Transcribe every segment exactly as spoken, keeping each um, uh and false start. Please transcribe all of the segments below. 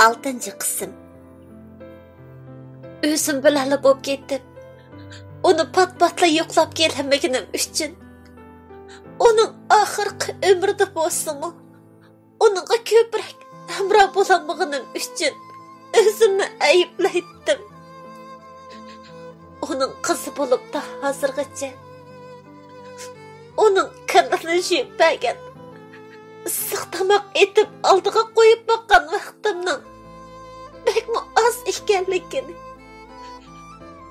ئالتىنچى قىسىم. ئۆزۈم بىلەنلا بولۇپ كېتىپ، ئۇنى پات-پاتلا يوقلاپ كېلەلمىگىنىم ئۈچۈن، ئۇنىڭ ئاخىرقى ئۆمرىدە بولسىمۇ، ئۇنىڭغا كۆپرەك ھەمراھ بولالمىغىنىم ئۈچۈن ئۆزۈمنى ئەيىبلەيتتىم. ئۇنىڭ قىزى بولۇپلا ھازىرغىچە ئۇنىڭ كاللىسىنى يۇيۇپ بەرگەن، ئىسسىق تاماق ئېتىپ ئالدىغا قويۇپ باققان ۋاقتىمنىڭ بەكمۇ ئاز ئىكەنلىكىنى،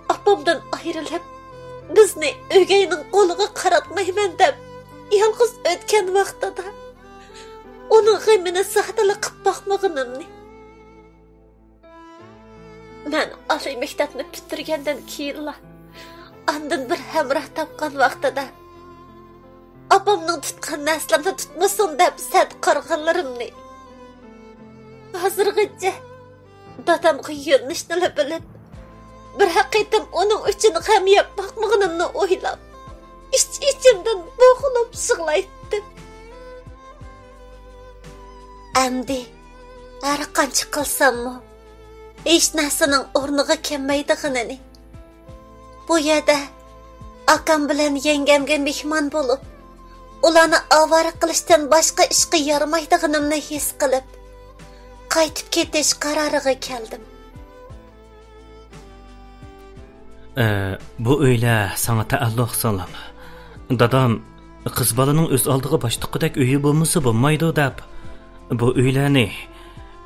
ئاپامدىن ئايرىلىپ، بىزنى ئۆگەينىڭ قولىغا قاراتمايمەن دەپ، يالغۇز ئۆتكەن ۋاقتىدا ئۇنىڭ غېمىنى زادىلا قىپ باقمىغىنىمنى، مەن ئالىي مەكتەپنى پۈتتۈرگەندىن كېيىنلا، ئاندىن بىر ھەمراھ تاپقان ۋاقتىدا، ئاپامنىڭ تۇتقان نەرسىلىرىنى تۇتمىسۇن دەپ سەت قارىغانلىرىمنى، ھازىرغىچە دادامغا يۆنىلىشنىلا بىلىپ، بىرەر قېتىم ئۇنىڭ ئۈچۈن غەم يەپ باقمىغىنىمنى ئويلاپ، ئىچ-ئىچىمدىن بوغۇلۇپ يىغلايتتىم. ئەمدى ھەر قانچە قىلساممۇ، ھېچ نەرسىنىڭ ئورنىغا كەلمەيدىغىنىنى، بۇ يەردە ئاكام بىلەن يەڭگەمگە مېھمان بولۇپ، ئۇلارنى ئاۋارە قىلىشتىن باشقا ئىشقا يارىمايدىغىنىمنى ھېس قىلىپ، قايتىپ كېتىش قارارىغا كەلدىم. ئە، بۇ ئۆيلەر ساڭا تەئەللۇق، سىڭلىم. دادام قىز بالىنىڭ ئۆز ئالدىغا باش تىققۇدەك ئۆيى بولمىسا بولمايدۇ دەپ، بۇ ئۆيلەرنى،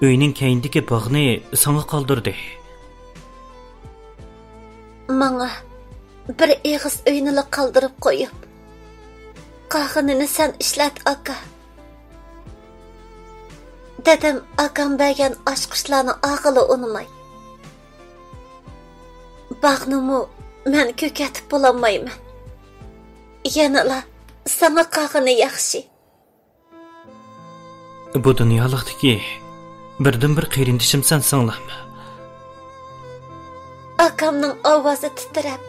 ئۆينىڭ كەينىدىكى باغنى ساڭا قالدۇردى. ماڭا بىر ئېغىز ئۆينىلا قالدۇرۇپ قويۇپ، قالغىنىنى سەن ئىشلەت، ئاكا. دادام ئاكام بەرگەن ئاچقۇچلارنى ئالغىلى ئۇنىماي. باغنىمۇ مەن كۆكەرتىپ بولالمايمەن. يەنىلا ساڭا قالغىنى ياخشى. بۇ دۇنيالىقتىكى بىردىنبىر قېرىندىشىمسەن، سىڭلىم. ئاكامنىڭ ئاۋازى تىترەپ،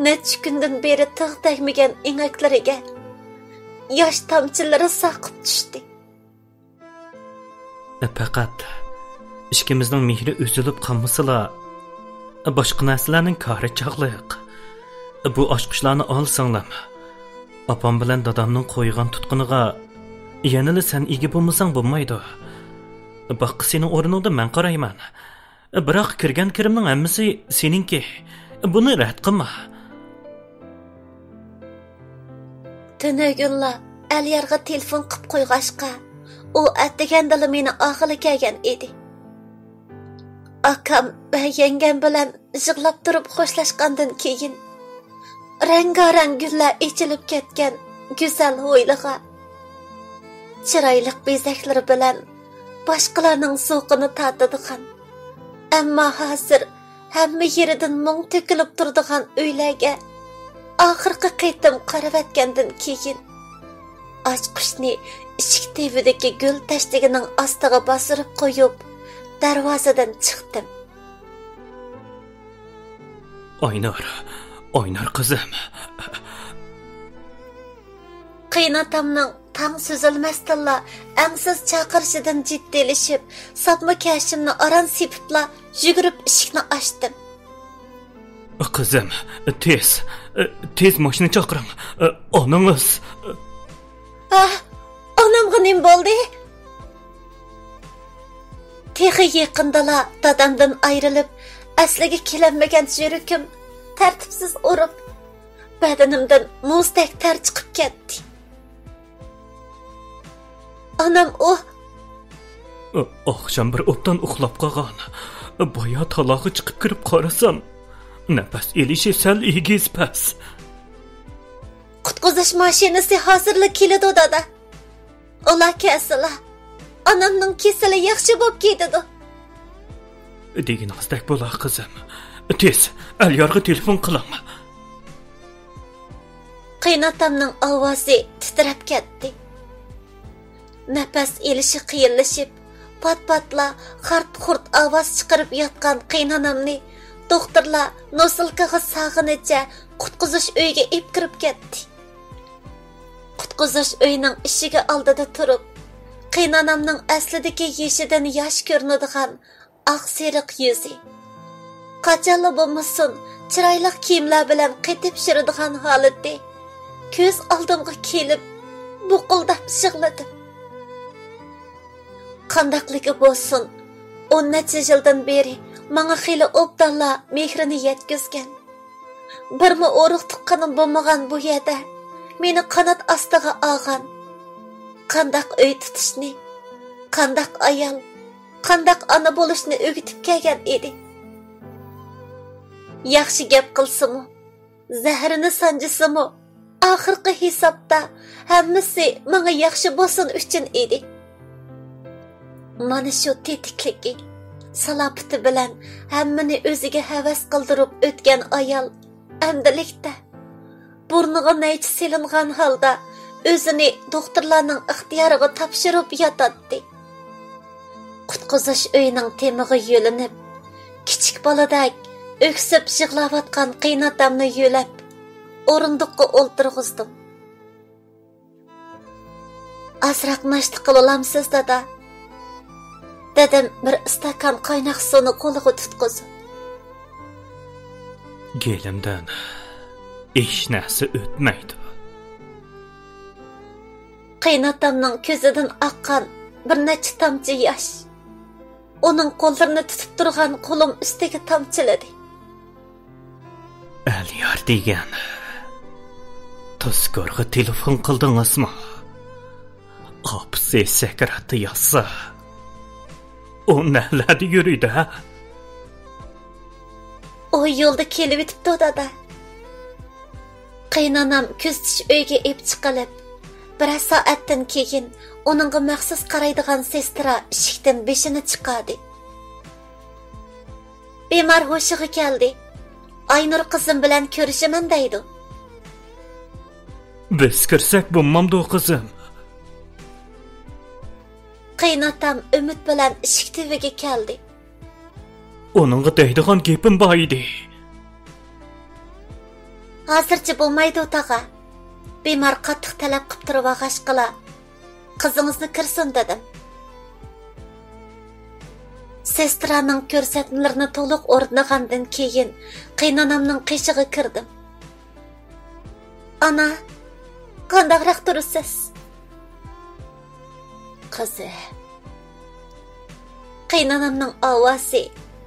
نەچچە كۈندىن بېرى تىغ تەگمىگەن ئېڭەكلىرىگە ياش تامچىلىرى ساقىپ چۈشتى. پەقەت ئىككىمىزنىڭ مېھرى ئۈزۈلۈپ قالمىسىلا، باشقا نەرسىلەرنىڭ كارى چاغلىق. بۇ ئاچقۇچلارنى ئال، سىڭلىم. ئاپام بىلەن دادامنىڭ قويغان تۇتقىنىغا يەنىلا سەن ئىگە بولمىساڭ بولمايدۇ. باغقا سېنىڭ ئورنۇڭدا مەن قارايمەن. بىراق كىرگەن كىرىمنىڭ ھەممىسى سېنىڭكى. بۇنى رەت قىلما. تۈنۈگۈنلا ئەليارغا تېلېفون قىپ قويغاچقا، ئۇ ئەتىگەندىلا مېنى ئالغىلى كەلگەن ئىدى. ئاكام ۋە يەڭگەم بىلەن يىغلاپ تۇرۇپ خوشلاشقاندىن كېيىن، رەڭگارەڭ گۈللەر ئېچىلىپ كەتكەن گۈزەل ھويلىغا، چىرايلىق بېزەكلىرى بىلەن باشقىلارنىڭ زوقىنى تارتىدىغان، ئەمما ھازىر ھەممە يېرىدىن مۇڭ تۆكۈلۈپ تۇرىدىغان ئۆيلەرگە ئاخىرقى قېتىم قارىۋەتكەندىن كېيىن، ئاچقۇچنى ئىشىك تۈۋىدىكى گۈل تەشتىكىنىڭ ئاستىغا باستۇرۇپ قويۇپ، دەرۋازىدىن چىقتىم. ئاينۇر، ئاينۇر قىزىم. قېيىناتامنىڭ تاڭ سۈزۈلمەستىنلا ئەڭسىز چاقىرىشىدىن جىددىيلىشىپ، ساپما كەشىمنى ئاران سېپىپلا يۈگۈرۈپ ئىشىكنى ئاچتىم. قىزىم، تېز، تېز ماشىنا چاقىرىڭ. ئانىڭىز. ئاھ، ئانامغا نېمە بولدى؟ تېخى يېقىندىلا دادامدىن ئايرىلىپ، ئەسلىگە كېلەلمىگەن يۈرىكىم تەرتىپسىز ئۇرۇپ، بەدىنىمدىن مۇزدەك تەر چىقىپ كەتتى. ئانام ئۇ. ئاخشام بىر ئوبدان ئۇخلاپ قالغان. بايا تالاغا چىقىپ كىرىپ قارىسام، نەپەس ئېلىشى سەل ئېگىز-پەس. قۇتقۇزۇش ماشىنىسى ھازىرلا كېلىدۇ، دادا. ئۇلار كەلسىلا، ئانامنىڭ كېسىلى ياخشى بولۇپ كېتىدۇ. دېگىنىڭىزدەك بولا، قىزىم. تېز، ئەليارغا تېلېفون قىلىڭ. قېيىناتامنىڭ ئاۋازى تىترەپ كەتتى. نەپەس ئېلىشى قىيىنلىشىپ، پات-پاتلا خارت-خۇرت ئاۋاز چىقىرىپ ياتقان قېيىنانامنى دوختۇرلار نوسۇلكىغا سالغىنىچە قۇتقۇزۇش ئۆيىگە ئېلىپ كىرىپ كەتتى. قۇتقۇزۇش ئۆيىنىڭ ئىشىكى ئالدىدا تۇرۇپ، قېيىنئانامنىڭ ئەسلىدىكى يېشىدىن ياش كۆرۈنىدىغان ئاق سېرىق يۈزى، قاچانلا بولمىسۇن، چىرايلىق كىيىملەر بىلەن قېتىپ يۈرىدىغان ھالىتى كۆز ئالدىمغا كېلىپ، بۇقۇلداپ يىغلىدىم. قانداقلىكى بولسۇن، ئون نەچچە يىلدىن بېرى ماڭا خېلى ئوبدانلا مېھرىنى يەتكۈزگەن، بىرمۇ ئۇرۇق تۇغقىنىم بولمىغان بۇ يەردە مېنى قانات ئاستىغا ئالغان، قانداق ئۆي تۇتۇشنى، قانداق ئايال، قانداق ئانا بولۇشنى ئۆگىتىپ كەلگەن ئىدى. ياخشى گەپ قىلسىمۇ، زەھىرىنى سانجىسىمۇ، ئاخىرقى ھېسابتا ھەممىسى ماڭا ياخشى بولسۇن ئۈچۈن ئىدى. مانا شۇ تېتىكلىكى، سالاپىتى بىلەن ھەممىنى ئۆزىگە ھەۋەس قىلدۇرۇپ ئۆتكەن ئايال ئەمدىلىكتە بۇرنىغا نەيچە سېلىنغان ھالدا ئۆزىنى دوختۇرلارنىڭ ئىختىيارىغا تاپشۇرۇپ ياتاتتى. قۇتقۇزۇش ئۆيىنىڭ تېمىغا يۆلىنىپ، كىچىك بالىدەك ئۆكسۈپ يىغلاۋاتقان قېيىنئاتامنى يۆلەپ، ئورۇندۇققا ئولتۇرغۇزدۇم. «ئازراق ناشتا قىلالامسىز، دادا؟» دېدىم بىر ئىستاكان قايناق سۇنى قولىغا تۇتقۇزۇپ. «گېلىمدىن ھېچ نەرسە ئۆتمەيدۇ.» قېيىنئاتامنىڭ كۆزىدىن ئاققان بىر نەچچە تامچە ياش ئۇنىڭ قوللىرىنى تۇتۇپ تۇرغان قولۇم ئۈستىگە تامچىلىدى. «ئەليار دېگەن تۇزكورغا تېلېفون قىلدىڭىزمۇ؟ ئاپىسى سەكراتتا ياتسا، ئۇ نەلەردە يۈرىدۇ ھە؟» «ئۇ يولدا كېلىۋېتىپتۇ، دادا.» قېيىنئانام كۆزىتىش ئۆيىگە ئېلىپ چىقىلىپ، بىرەر سائەتتىن كېيىن ئۇنىڭغا مەخسۇس قارايدىغان سېسترا ئىشىكتىن بېشىنى چىقاردى. «بىمار ھوشىغا كەلدى. ئاينۇر قىزىم بىلەن كۆرۈشىمەن دەيدۇ.» «بىز كىرسەك بولمامدۇ، قىزىم؟» قېيىنئاتام ئۈمىد بىلەن ئىشىك تۈۋىگە كەلدى. «ئۇنىڭغا دەيدىغان گېپىم بار ئىدى.» «ھازىرچە بولمايدۇ، تاغا. بىمار قاتتىق تەلەپ قىپ تۇرۇۋالغاچقىلا، قىزىڭىزنى كىرسۇن دېدىم.» سېسترانىڭ كۆرسەتمىلىرىنى تولۇق ئورنىغاندىن كېيىن، قېيىنئانامنىڭ قېشىغا كىردىم. «ئانا، قانداقراق تۇرىسىز؟» «قىزىم.» قېيىنئانامنىڭ ئاۋازى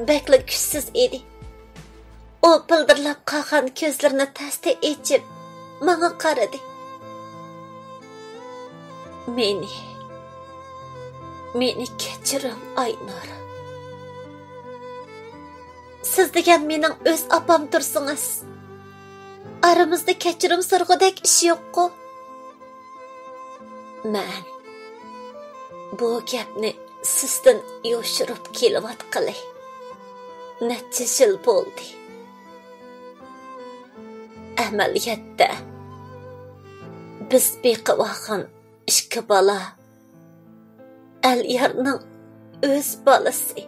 بەكلا كۈچسىز ئىدى. ئۇ پىلدىرلاپ قالغان كۆزلىرىنى تەستە ئېچىپ، ماڭا قارىدى. «مېنى، مېنى كەچۈرۈڭ، ئاينۇر. سىز دېگەن مېنىڭ ئۆز ئاپام تۇرسىڭىز، ئارىمىزدا كەچۈرۈم سورىغۇدەك ئىش يوققۇ؟» مەن بۇ گەپنى سىزدىن يوشۇرۇپ كېلىۋاتقىلى نەچچە يىل بولدى. ئەمەلىيەتتە، بىز بېقىۋالغان ئىككى بالا ئەليارنىڭ ئۆز بالىسى.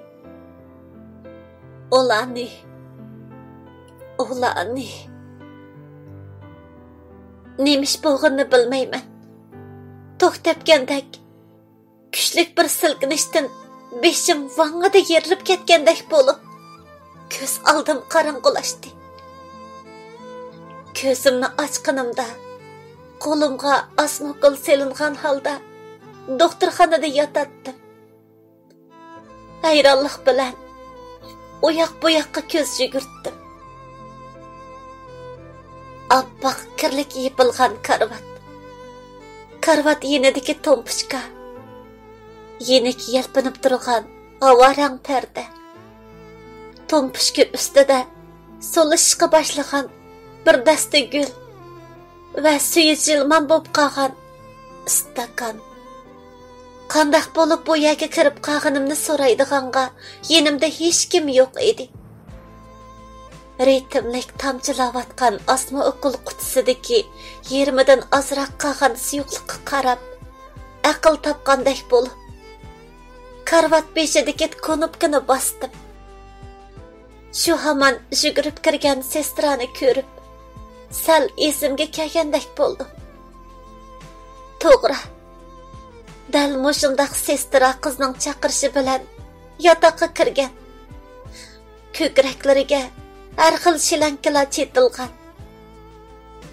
ئۇلارنى، ئۇلارنى نېمە ئىش بولغىنىنى بىلمەيمەن. توك تەپكەندەك، كۈچلۈك بىر سىلكىنىشتىن بېشىم ۋاڭڭىدە يېرىلىپ كەتكەندەك بولۇپ، كۆز ئالدىم قاراڭغۇلاشتى. كۆزۈمنى ئاچقىنىمدا، قولۇمغا ئاسما ئوكۇل سېلىنغان ھالدا دوختۇرخانىدا ياتاتتىم. ھەيرانلىق بىلەن ئۇياق-بۇياققا كۆز يۈگۈرتتۈم. ئاپئاق كىرلىك يېپىلغان كارىۋات. كارىۋات يېنىدىكى تومپۇچكا. يېنىك يەلپۈنۈپ تۇرغان ھاۋا رەڭ پەردە. تومپۇچكا ئۈستىدە سولىشىشقا باشلىغان بىر دەستە گۈل ۋە سۈيى جىلمان بولۇپ قالغان ئىستاكان. قانداق بولۇپ بۇ يەرگە كىرىپ قالغىنىمنى سورايدىغانغا يېنىمدا ھېچكىم يوق ئىدى. رىتىملىك تامچىلاۋاتقان ئاسما ئوكۇل قۇتىسىدىكى يېرىمىدىن ئازراق قالغان سۇيۇقلۇققا قاراپ، ئەقىل تاپقاندەك بولۇپ، كارىۋات بېشىدىكى كۇنۇپكىنى باستىم. شۇ ھامان يۈگۈرۈپ كىرگەن سېسترانى كۆرۈپ، سەل ئېسىمگە كەلگەندەك بولدۇم. توغرا، دەل مۇشۇنداق سېسترا قىزنىڭ چاقىرىشى بىلەن ياتاققا كىرگەن. كۆكرەكلىرىگە ھەر خىل شىلەڭكىلەر چېتىلغان.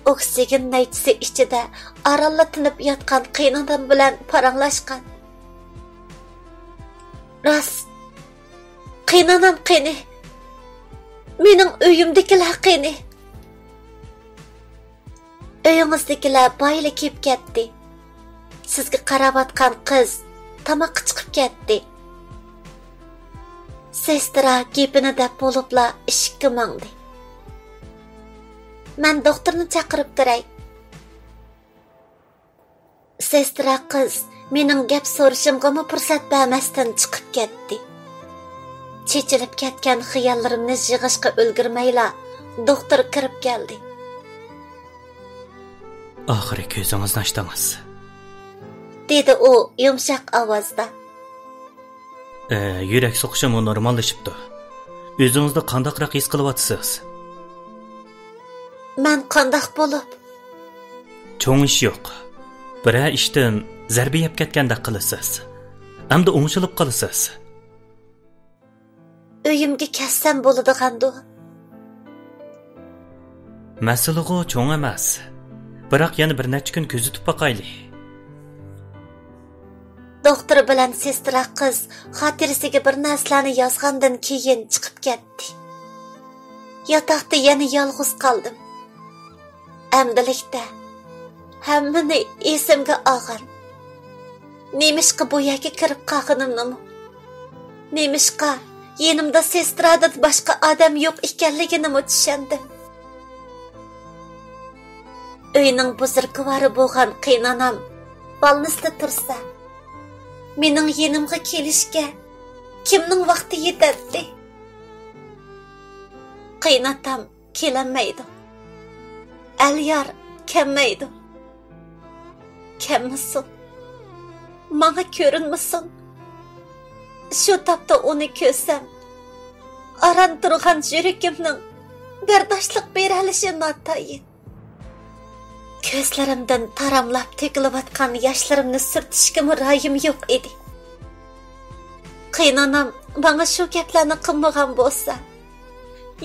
ئوكسىگېن نەيچىسى ئىچىدە ئارانلا تىنىپ ياتقان قېيىنانام بىلەن پاراڭلاشقان. راست، قېيىنانام قېنى؟ مېنىڭ ئۆيۈمدىكىلەر قېنى؟ ئۆيىڭىزدىكىلەر بايىلا كېلىپ كەتتى. سىزگە قاراۋاتقان قىز تاماققا چىقىپ كەتتى. سېسترا گېپىنى دەپ بولۇپلا ئىشىككە ماڭدى. مەن دوختۇرنى چاقىرىپ كىرەي. سېسترا قىز مېنىڭ گەپ سورىشىمغىمۇ پۇرسەت بەرمەستىن چىقىپ كەتتى. چېچىلىپ كەتكەن خىياللىرىمنى يىغىشقا ئۈلگۈرمەيلا، دوختۇر كىرىپ كەلدى. ئاخىرى كۆزىڭىزنى ئاچتىڭىز، دېدى ئۇ يۇمشاق ئاۋازدا. ئە، يۈرەك سوقۇشىمۇ نورماللىشىپتۇ. ئۆزىڭىزنى قانداقراق ھېس قىلىۋاتىسىز؟ مەن قانداق بولۇپ؟ چوڭ ئىش يوق. بىرەر ئىشتىن زەربە يەپ كەتكەندەك قىلىسىز. ئەمدى ئوڭشىلىپ قالىسىز. ئۆيۈمگە كەتسەم بولىدىغاندۇ؟ مەسىلىغۇ چوڭ ئەمەس. بىراق يەنە بىر نەچچە كۈن كۆزىتىپ باقايلى. دوختۇر بىلەن سېسترا قىز خاتىرىسىگە بىر نەرسىلەرنى يازغاندىن كېيىن چىقىپ كەتتى. ياتاقتا يەنە يالغۇز قالدىم. ئەمدىلىكتە ھەممىنى ئېسىمگە ئالغان. نېمىشقا بۇ يەرگە كىرىپ قالغىنىمنىمۇ، نېمىشقا يېنىمدا سېسترادىن باشقا ئادەم يوق ئىكەنلىكىنىمۇ چۈشەندىم. ئۆينىڭ بۇزرۇكۋارى بولغان قېيىنانام بالنىستا تۇرسا، مېنىڭ يېنىمغا كېلىشكە كىمنىڭ ۋاقتى يېتەتتى؟ قېيىناتام كېلەلمەيدۇ. ئەليار كەلمەيدۇ. كەلمىسۇن. ماڭا كۆرۈنمىسۇن. شۇ تاپتا ئۇنى كۆرسەم، ئاران تۇرغان يۈرىكىمنىڭ بەرداشلىق بېرەلىشى ناتايىن. كۆزلىرىمدىن تاراملاپ تۆكۈلۈۋاتقان ياشلىرىمنى سۈرتۈشكىمۇ رايىم يوق ئىدى. قېيىنانام ماڭا شۇ گەپلەرنى قىلمىغان بولسا،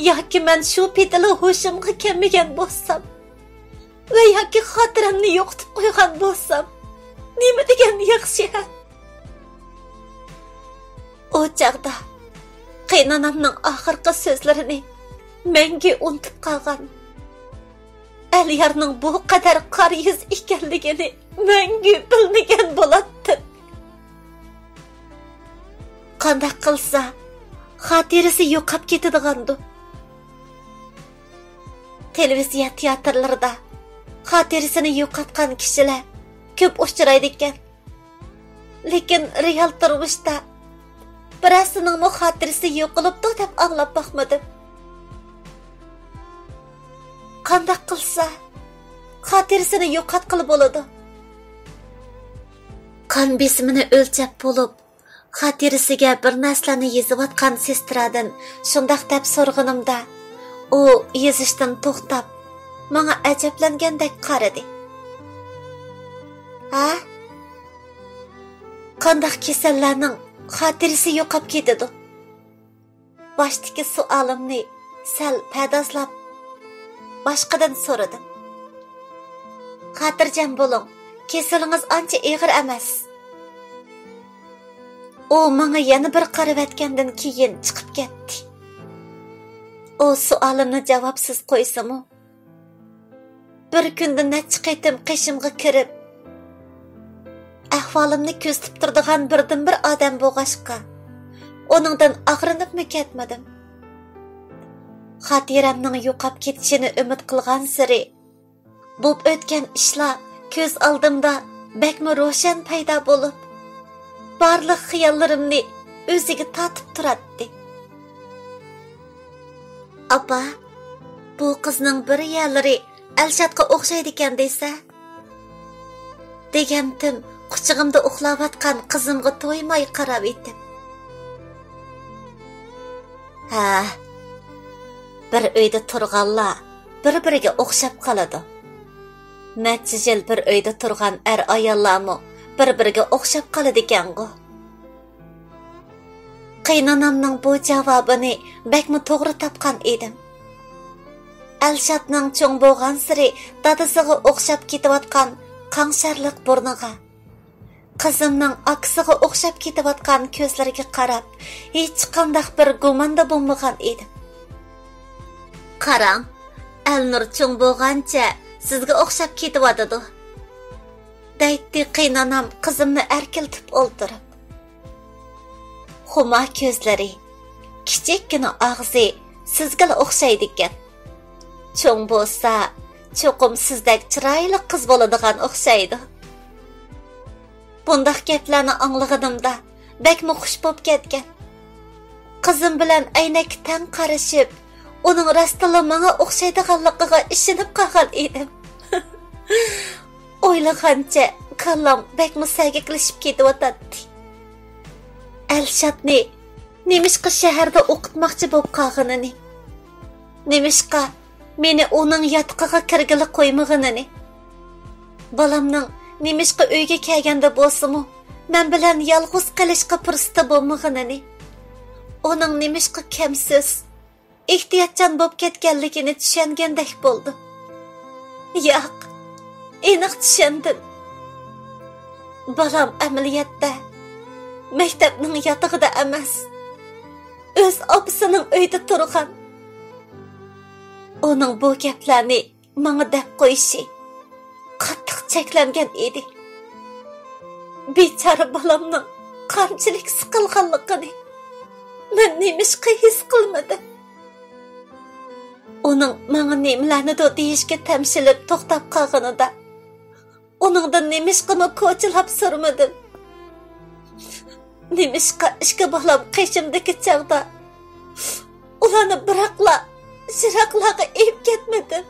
ياكى مەن شۇ پېتىلا ھوشۇمغا كەلمىگەن بولسام ۋە ياكى خاتىرەمنى يوقىتىپ قويغان بولسام، نېمە دېگەن ياخشى ھە؟ ئۇ چاغدا قېيىنانامنىڭ ئاخىرقى سۆزلىرىنى مەڭگۈ ئۇنتۇپ قالغان، ئەليارنىڭ بۇ قەدەر قارا يۈز ئىكەنلىكىنى مەڭگۈ بىلمىگەن بولاتتىم. قانداق قىلسا خاتىرىسى يوقاپ كېتىدىغاندۇ؟ تېلېۋىزىيە تىياتىرلىرىدا خاتىرىسىنى يوقاتقان كىشىلەر كۆپ ئۇچرايدىكەن. لېكىن رېئال تۇرمۇشتا بىرەرسىنىڭمۇ خاتىرىسى يوقىلىپتۇ دەپ ئاڭلاپ باقمىدىم. قانداق قىلسا خاتىرىسىنى يوقاتقىلى بولىدۇ؟ قان بېسىمىنى ئۆلچەپ بولۇپ، خاتىرىسىگە بىر نەرسىلەرنى يېزىۋاتقان سېسترادىن شۇنداق دەپ سورىغىنىمدا، ئۇ يېزىشتىن توختاپ، ماڭا ئەجەبلەنگەندەك قارىدى. ھە؟ قانداق كېسەللەرنىڭ خاتىرىسى يوقاپ كېتىدۇ؟ باشتىكى سوئالىمنى سەل پەدازلاپ، باشقىدىن سورىدىم. خاتىرجەم بولۇڭ، كېسىلىڭىز ئانچە ئېغىر ئەمەس. ئۇ ماڭا يەنە بىر قارىۋەتكەندىن كېيىن چىقىپ كەتتى. ئۇ سوئالىمنى جاۋابسىز قويسىمۇ، بىر كۈندە نەچچە قېتىم قېشىمغا كىرىپ، ئەھۋالىمنى كۆزىتىپ تۇرىدىغان بىردىنبىر ئادەم بولغاچقا، ئۇنىڭدىن ئاغرىنىپمۇ كەتمىدىم. خاتىرەمنىڭ يوقاپ كېتىشىنى ئۈمىد قىلغانسېرى، بولۇپ ئۆتكەن ئىشلار كۆز ئالدىمدا بەكمۇ روشەن پەيدا بولۇپ، بارلىق خىياللىرىمنى ئۆزىگە تارتىپ تۇراتتى. ئاپا، بۇ قىزنىڭ بىر يەرلىرى ئەلشاتقا ئوخشايدىكەن دېسە، دېگەنتىم قۇچىقىمدا ئۇخلاۋاتقان قىزىمغا تويماي قاراۋېتىپ. ھە، بىر ئۆيدە تۇرغانلار بىر-بىرىگە ئوخشاپ قالىدۇ. نەچچە يىل بىر ئۆيدە تۇرغان ئەر-ئاياللارمۇ بىر-بىرىگە ئوخشاپ قالىدىكەنغۇ. قېينانامنىڭ بۇ جاۋابىنى بەكمۇ توغرا تاپقان ئىدىم. ئەلشاتنىڭ چوڭ بولغانسېرى دادىسىغا ئوخشاپ كېتىۋاتقان قاڭشارلىق بۇرنىغا، قىزىمنىڭ ئاكىسىغا ئوخشاپ كېتىۋاتقان كۆزلىرىگە قاراپ، ھېچقانداق بىر گۇماندا بولمىغان ئىدىم. «قاراڭ، ئەلنۇر چوڭ بولغانچە سىزگە ئوخشاپ كېتىۋاتىدۇ»، دەيتتى قېينانام قىزىمنى ئەركىلىتىپ ئولتۇرۇپ. خۇما كۆزلىرى، كىچىككىنە ئاغزى سىزگىلا ئوخشايدىكەن. چوڭ بولسا، چوقۇم سىزدەك چىرايلىق قىز بولىدىغان ئوخشايدۇ. بۇنداق گەپلەرنى ئاڭلىغىنىمدا بەكمۇ خۇش بولۇپ كەتكەن. قىزىم بىلەن ئەينەككە تەڭ قارىشىپ، ئۇنىڭ راستتىنلا ماڭا ئوخشايدىغانلىقىغا ئىشىنىپ قالغان ئىدىم. ئويلىغانچە كاللام بەكمۇ سەگەكلىشىپ كېتىۋاتاتتى. ئەلشاتنى نېمىشقا شەھەردە ئوقۇتماقچى بولۇپ قالغىنىنى، نېمىشقا مېنى ئۇنىڭ ياتىقىغا كىرگىلى قويمىغىنىنى، بالامنىڭ نېمىشقا ئۆيگە كەلگەندە بولسىمۇ مەن بىلەن يالغۇز قېلىشقا پۇرسىتى بولمىغىنىنى، ئۇنىڭ نېمىشقا كەمسىز، ئېھتىياتچان بولۇپ كەتكەنلىكىنى چۈشەنگەندەك بولدۇم. ياق، ئېنىق چۈشەندىم. بالام ئەمەلىيەتتە مەكتەپنىڭ ياتىقىدا ئەمەس، ئۆز ئاپىسىنىڭ ئۆيىدە تۇرغان. ئۇنىڭ بۇ گەپلەرنى ماڭا دەپ قويۇشى قاتتىق چەكلەنگەن ئىدى. بىچارە بالامنىڭ قانچىلىك سىقىلغانلىقىنى مەن نېمىشقا ھېس قىلمىدىم؟ ئۇنىڭ ماڭا نېمىلەرنىدۇر دېيىشكە تەمشىلىپ توختاپ قالغىنىدا، ئۇنىڭدىن نېمىشقىمۇ كوچىلاپ سورىمىدىم؟ نېمىشقا ئىككى بالام قېشىمدىكى چاغدا ئۇلارنى بىراقلا يىراقلارغا ئېلىپ كەتمىدىم؟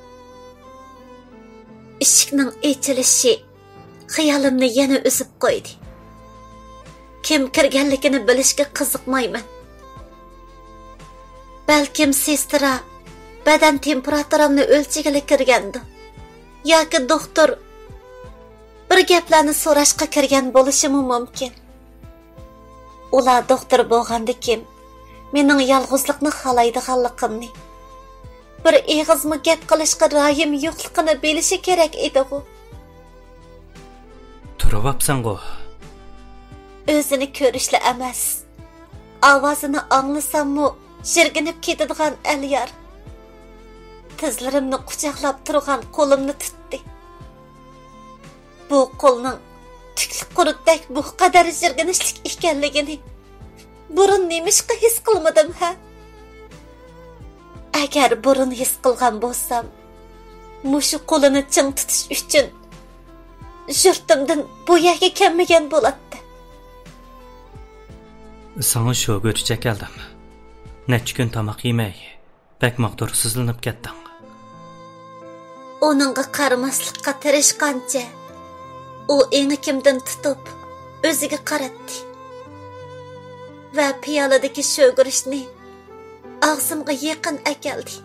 ئىشىكنىڭ ئېچىلىشى خىيالىمنى يەنە ئۈزۈپ قويدى. كىم كىرگەنلىكىنى بىلىشكە قىزىقمايمەن. بەلكىم سېسترا بەدەن تېمپېراتۇرامنى ئۆلچىگىلى كىرگەندۇ؟ ياكى دوختۇر بىر گەپلەرنى سوراشقا كىرگەن بولۇشىمۇ مۇمكىن. ئۇلار دوختۇر بولغاندىكىن، مېنىڭ يالغۇزلۇقنى خالايدىغانلىقىمنى، بىر ئېغىزمۇ گەپ قىلىشقا رايىم يوقلۇقىنى بىلىشى كېرەك ئىدىغۇ. تۇرۇۋاپسەنغۇ؟ ئۆزىنى كۆرۈشلا ئەمەس، ئاۋازىنى ئاڭلىساممۇ يىرگىنىپ كېتىدىغان ئەليار تىزلىرىمنى قۇچاقلاپ تۇرغان قولۇمنى تۇتتى. بۇ قولنىڭ تۈكلۈك قۇرتتەك بۇ قەدەر يىرگىنىشلىك ئىكەنلىكىنى بۇرۇن نېمىشقا ھېس قىلمىدىم ھە؟ ئەگەر بۇرۇن ھېس قىلغان بولسام، مۇشۇ قولىنى چىڭ تۇتۇش ئۈچۈن يۇرتۇمدىن بۇ يەرگە كەلمىگەن بولاتتىم. ساڭا شوگۇرچە كەلدىم. نەچچە كۈن تاماق يېمەي، بەك ماغدۇرسىزلىنىپ كەتتىڭ. ئۇنىڭغا قارىماسلىققا تىرىشقانچە، ئۇ ئېڭىكىمدىن تۇتۇپ ئۆزىگە قاراتتى ۋە پىيالىدىكى شۆگىرىشنى ئاغزىمغا يېقىن ئەكەلدى.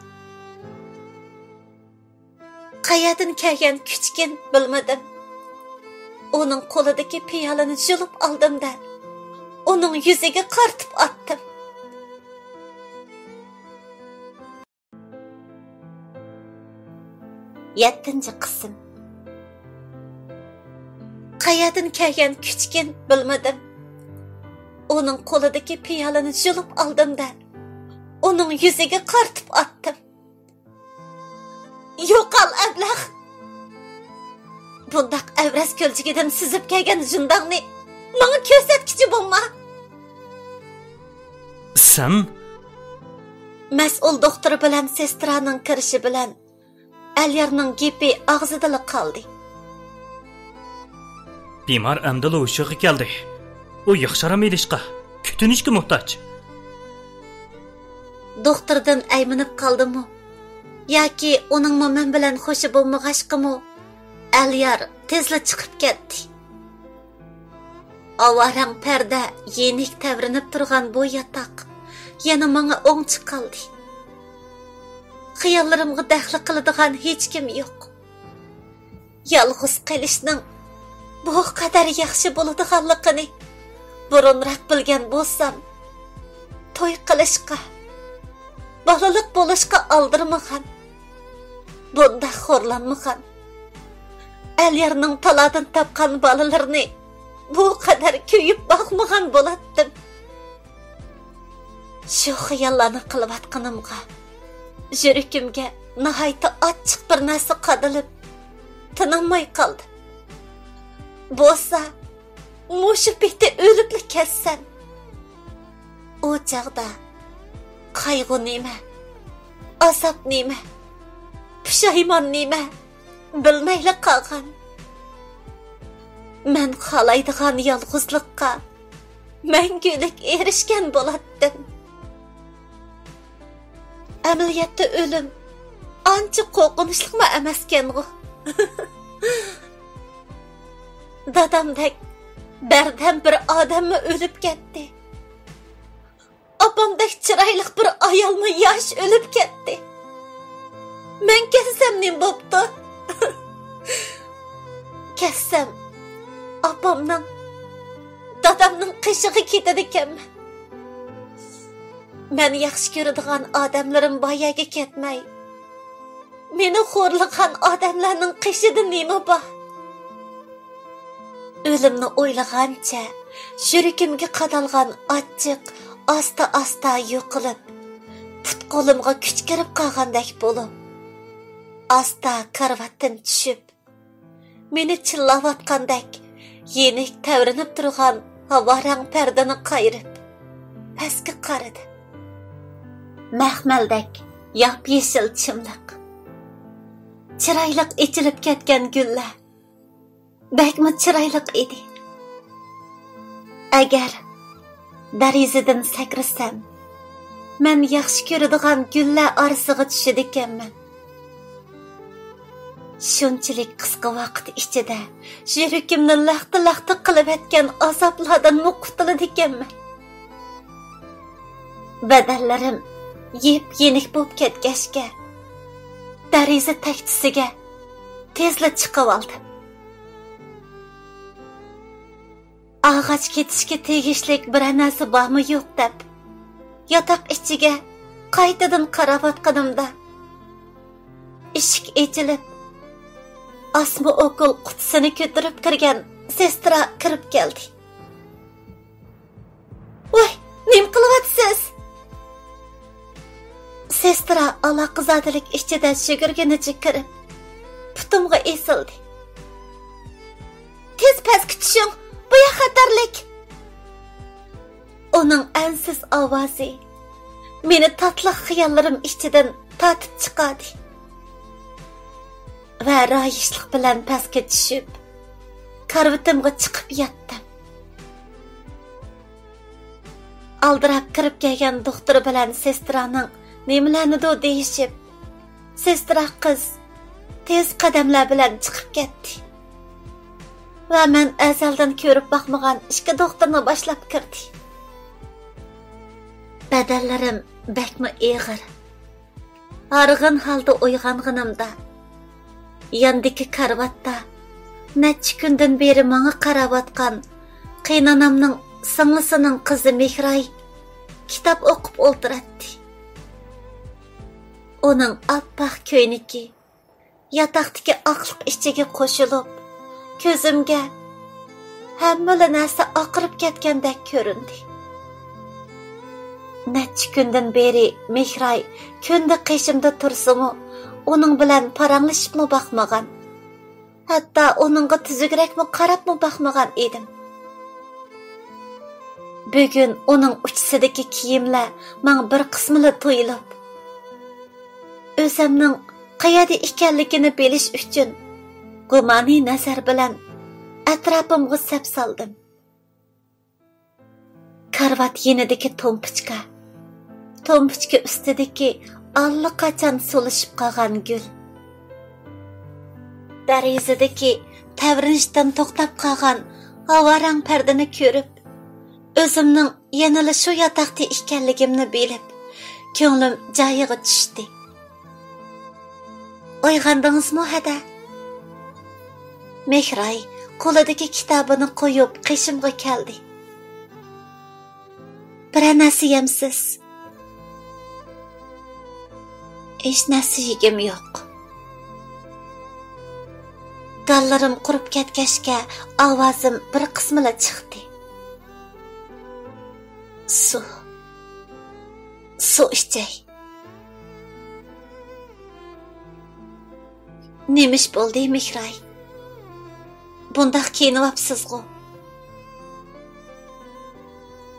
قەيەردىن كەلگەن كۈچكىن بىلمىدىم. ئۇنىڭ قولىدىكى پىيالىنى يۇلۇپ ئالدىم-دە، ئۇنىڭ يۈزىگە قارىتىپ ئاتتىم. يەتتىنچى قىسىم. قەيەردىن كەلگەن كۈچكىن بىلمىدىم. ئۇنىڭ قولىدىكى پىيالىنى يۇلۇپ ئالدىم-دە، ئۇنىڭ يۈزىگە قارىتىپ ئاتتىم. يوقال، ئەبلەخ! بۇنداق ئەۋرەز كۆلچىكىدىن سۈزۈپ كەلگەن ژۇنداڭنى ماڭا كۆرسەتكۈچى بولما! سەن؟ مەسئۇل دوختۇر بىلەن سېسترانىڭ كىرىشى بىلەن ئەليارنىڭ گېپى ئاغزىدىلا قالدى. بىمار ئەمدىلا ھوشىغا كەلدى. ئۇ ياخشى ئارام ئېلىشقا، كۈتۈنۈشكە موھتاج. دوختۇردىن ئەيمىنىپ قالدىمۇ ياكى ئۇنىڭمۇ مەن بىلەن خۇشى بولمىغاچقىمۇ، ئەليار تېزلا چىقىپ كەتتى. ئاۋارەڭ پەردە يېنىك تەۋرىنىپ تۇرغان بۇ ياتاق يەنە ماڭا ئوڭچە قالدى. خىياللىرىمغا دەخلى قىلىدىغان ھېچكىم يوق. يالغۇز قېلىشنىڭ بۇ قەدەر ياخشى بولىدىغانلىقىنى بۇرۇنراق بىلگەن بولسام، توي قىلىشقا، بالىلىق بولۇشقا ئالدىرىمىغان، بۇنداق خورلانمىغان، ئەل-يارنىڭ تالادىن تاپقان بالىلىرىنى بۇ قەدەر كۆيۈپ باقمىغان بولاتتىم. شۇ خىياللارنى قىلىۋاتقىنىمغا، يۈرىكىمگە ناھايىتى ئاچچىق بىر نەرسە قادىلىپ، تىنالماي قالدىم. بولسا، مۇشۇ پېتى ئۆلۈپلا كەتسەم. ئۇ چاغدا قايغۇ نېمە، ئازاب نېمە، پۇشايمان نېمە، بىلمەيلا قالغان. مەن خالايدىغان يالغۇزلۇققا مەڭگۈلۈك ئېرىشكەن بولاتتىم. ئەمەلىيەتتە ئۆلۈم ئانچە قورقۇنچلۇقمۇ ئەمەسكەنغۇ. دادامدەك بەردەم بىر ئادەممۇ ئۆلۈپ كەتتى. ئاپامدەك چىرايلىق بىر ئايالمۇ ياش ئۆلۈپ كەتتى. مەن كەتسەم نېمە بوپتۇ؟ كەتسەم، ئاپامنىڭ، دادامنىڭ قېشىغا كېتىدىكەنمەن. مەن ياخشى كۆرىدىغان ئادەملىرىم بار يەرگە كەتمەي، مېنى خورلىغان ئادەملەرنىڭ قېشىدا نېمە بار؟ ئۆلۈمنى ئويلىغانچە، يۈرىكىمگە قادالغان ئاچچىق ئاستا-ئاستا يوقىلىپ، پۇت-قولۇمغا كۈچ كىرىپ قالغاندەك بولۇپ، ئاستا كارىۋاتتىن چۈشۈپ، مېنى چىللاۋاتقاندەك يېنىك تەۋرىنىپ تۇرغان ھاۋا رەڭ پەردىنى قايرىپ، پەسكە قارىدىم. مەخمەلدەك ياپيېشىل چىملىق. چىرايلىق ئېچىلىپ كەتكەن گۈللەر. بەكمۇ چىرايلىق ئىدى. ئەگەر دېرىزىدىن سەكرىسەم، مەن ياخشى كۆرىدىغان گۈللەر ئارىسىغا چۈشىدىكەنمەن. شۇنچىلىك قىسقا ۋاقىت ئىچىدە يۈرىكىمنى لەختە-لەختە قىلىۋەتكەن ئازابلاردىنمۇ قۇتۇلىدىكەنمەن. بەدەنلىرىم يېپ-يېنىك بولۇپ كەتكەچكە، دېرىزە تەكچىسىگە تېزلا چىقىۋالدىم. ئاغاچ كېتىشكە تېگىشلىك بىرەر نەرسە بارمۇ يوق دەپ، ياتاق ئىچىگە قايتىدىن قاراۋاتقىنىمدا، ئىشىك ئېچىلىپ، ئاسما ئوكۇل قۇتىسىنى كۆتۈرۈپ كىرگەن سېسترا كىرىپ كەلدى. ۋاي، نېمە قىلىۋاتىسىز؟ سېسترا ئالاقىزادىلىك ئىچىدە شۈگۈرگىنىچە كىرىپ، پۇتۇمغا ئېسىلدى. تېز پەسكە چۈشۈڭ، بۇ يەر خەتەرلىك! ئۇنىڭ ئەنسىز ئاۋازى مېنى تاتلىق خىياللىرىم ئىچىدىن تارتىپ چىقاردى. ۋە رايىشلىق بىلەن پەسكە چۈشۈپ، كارىۋىتىمغا چىقىپ ياتتىم. ئالدىراپ كىرىپ كەلگەن دوختۇر بىلەن سېسترانىڭ نېمىلەرنىدۇ دېيىشىپ، سېسترا قىز تېز قەدەملەر بىلەن چىقىپ كەتتى. ۋە مەن ئەزەلدىن كۆرۈپ باقمىغان ئىككى دوختۇرنى باشلاپ كىردى. بەدەنلىرىم بەكمۇ ئېغىر. ھارغىن ھالدا ئويغانغىنىمدا، ياندىكى كارىۋاتتا نەچچە كۈندىن بېرى ماڭا قاراۋاتقان قېينانامنىڭ سىڭلىسىنىڭ قىزى مېھراي كىتاب ئوقۇپ ئولتۇراتتى. ئۇنىڭ ئاپئاق كۆينىكى ياتاقتىكى ئاقلىق ئىچىگە قوشۇلۇپ، كۆزۈمگە ھەممىلا نەرسە ئاقىرىپ كەتكەندەك كۆرۈندى. نەچچە كۈندىن بېرى مېھراي كۈندە قېشىمدا تۇرسىمۇ، ئۇنىڭ بىلەن پاراڭلىشىپمۇ باقمىغان، ھەتتا ئۇنىڭغا تۈزۈكرەكمۇ قاراپمۇ باقمىغان ئىدىم. بۈگۈن ئۇنىڭ ئۇچىسىدىكى كىيىملەر ماڭا بىر قىسمىلا تۇيۇلۇپ، ئۆزۈمنىڭ قەيەردە ئىكەنلىكىنى بىلىش ئۈچۈن گۇمانىي نەزەر بىلەن ئەتراپىمغا سەپ سالدىم. كارىۋات يېنىدىكى تومپىچكا، تومپىچكا ئۈستىدىكى ئاللىقاچان سولىشىپ قالغان گۈل. دېرىزىدىكى تەۋرىنىشتىن توختاپ قالغان ھاۋا رەڭ پەردىنى كۆرۈپ، ئۆزۈمنىڭ يەنىلا شۇ ياتاقتا ئىكەنلىكىمنى بىلىپ، كۆڭلۈم جايىغا چۈشتى. ئويغاندىڭىزمۇ، ھەدە؟ مېھراي قولىدىكى كىتابىنى قويۇپ، قېشىمغا كەلدى. بىرەر نەرسە يەمسىز؟ ھېچ نەرسە يېگۈم يوق. گاللىرىم قۇرۇپ كەتكەچكە، ئاۋازىم بىر قىسمىلا چىقتى. سۇ. سۇ ئىچەي. نېمە ئىش بولدى، مېھراي؟ بۇنداق كىيىنىۋاپسىزغۇ؟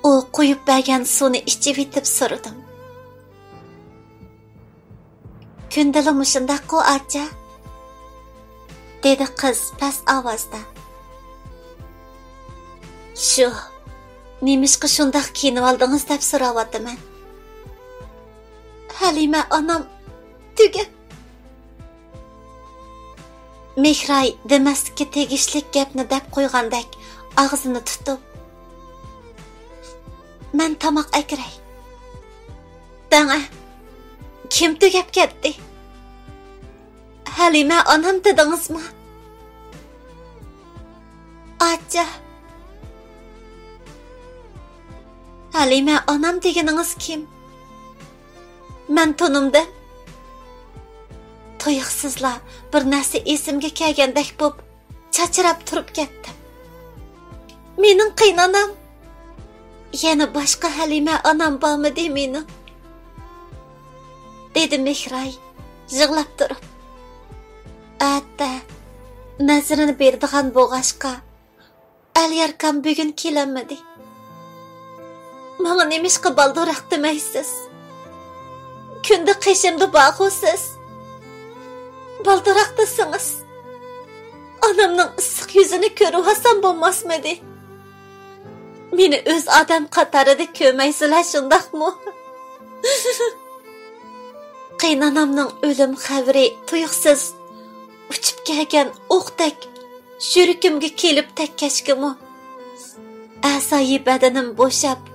ئۇ قۇيۇپ بەرگەن سۇنى ئىچىۋېتىپ سورىدىم. كۈندىلا مۇشۇنداققۇ، ئاچا؟ دېدى قىز پەس ئاۋازدا. شۇ، نېمىشقا شۇنداق كىيىنىۋالدىڭىز دەپ سوراۋاتىمەن. ھەلىمە ئانام تۈگەپ. مېھراي دېمەسلىككە تېگىشلىك گەپنى دەپ قويغاندەك ئاغزىنى تۇتۇپ، مەن تاماق ئەكىرەي. دەڭە، كىم تۈگەپ كەتتى؟ ھەلىمە ئانام دېدىڭىزمۇ؟ ئاچا. ھەلىمە ئانام دېگىنىڭىز كىم؟ مەن تونۇمدىم. تۇيۇقسىزلا بىر نەرسە ئېسىمگە كەلگەندەك بوپ، چاچراپ تۇرۇپ كەتتىم. مېنىڭ قېيىنئانام. يەنە باشقا ھەلىمە ئانام بارمىدى مېنىڭ؟ دېدى مېھراي يىغلاپ تۇرۇپ. ئەتە نەزىرىنى بېرىدىغان بولغاچقا، ئەلياركام بۈگۈن كېلەلمىدى. ماڭا نېمىشقا بالدۇرراق دېمەيسىز؟ كۈندە قېشىمدا بارغۇ سىز. بالدۇرراق دېسىڭىز، ئانامنىڭ ئىسسىق يۈزىنى كۆرۈۋالسام بولماسمىدى؟ مېنى ئۆز ئادەم قاتارىدا كۆرمەيسىلەر، شۇنداقمۇ؟ قېيىنئانامنىڭ ئۆلۈم خەۋىرى تۇيۇقسىز ئۇچۇپ كەلگەن ئوقتەك يۈرىكىمگە كېلىپ تەگكەچكىمۇ، ئەزايى بەدىنىم بوشاپ،